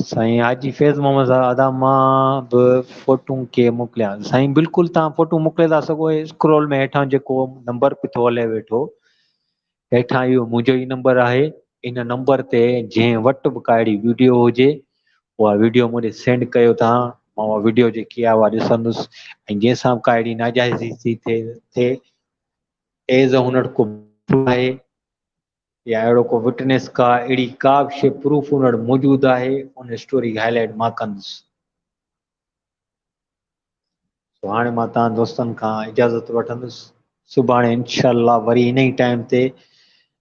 سائين حاجي فيض محمد صاحب ادا مان به فوٽون ڪي موڪليان سائين بلڪل تان فوٽو موڪلي ٿا سگهو اسڪرول ۾ هيٺان جيڪو نمبر پيو ٿو هلي ويٺو هيٺان اهو منهنجو ئي نمبر آهي ان نمبر تي جنهن وٽ به ڪا اهڙي ويڊيو هجي اها ويڊيو مون ڏي سينڊ ڪيو تان مان اها ويڊيو جيڪي آهي اها ڏسندس ۽ جنهن سان به ڪا اهڙي ناجائزي ٿي ٿئي ايز هن وٽ ڪو آهي يا اهڙو ڪو وٽنيس ڪا اهڙي ڪا به شيء پروف ان وٽ موجود آهي ان اسٽوري کي هائي لائيٽ مان ڪندس. سو هاڻي مان توهان دوستن کان اجازت وٺندس. سڀاڻي انشاء الله وري ان ئي ٽائيم تي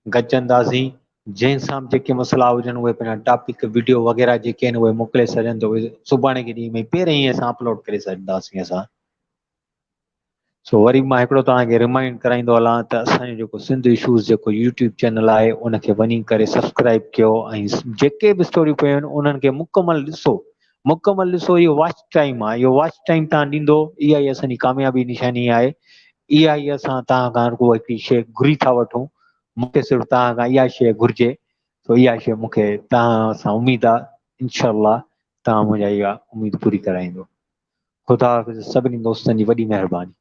گڏجنداسين. جنهن سان به جيڪي مسئلا هجن اهي پنهنجا ٽاپڪ وڊيو وغيره جيڪي آهن اهي موڪلي ڇڏين ته اهي سڀاڻي جي ڏينهن ۾ پهرين ئي اسان اپلوڊ ڪري ڇڏنداسين اسان. سو وري مان هڪڙو توهان کي ريمائنڊ ڪرائيندو هلان ته اسان جو جيڪو سنڌ اشوز جيڪو يوٽيوب چينل آهي ان کي وڃي ڪري سبسڪرائب ڪيو ۽ جيڪي به اسٽوريون پيون آهن انهن کي مڪمل ڏسو مڪمل ڏسو اهو واچ ٽائيم آهي اهو واچ ٽائيم توهان ڏيندو اها ئي اسان جي ڪاميابي نشاني آهي اها ئي اسان توهان کان رڳو هڪڙي شيء گهري ٿا وٺون مون کي صرف توهان کان اها شيء گهرجي سو اها شيء مون کي توهان سان اميد آهي انشاء الله توهان منهنجا اها اميد پوري ڪرائيندو خدا حافظ سڀني دوستن جي وڏي مهرباني.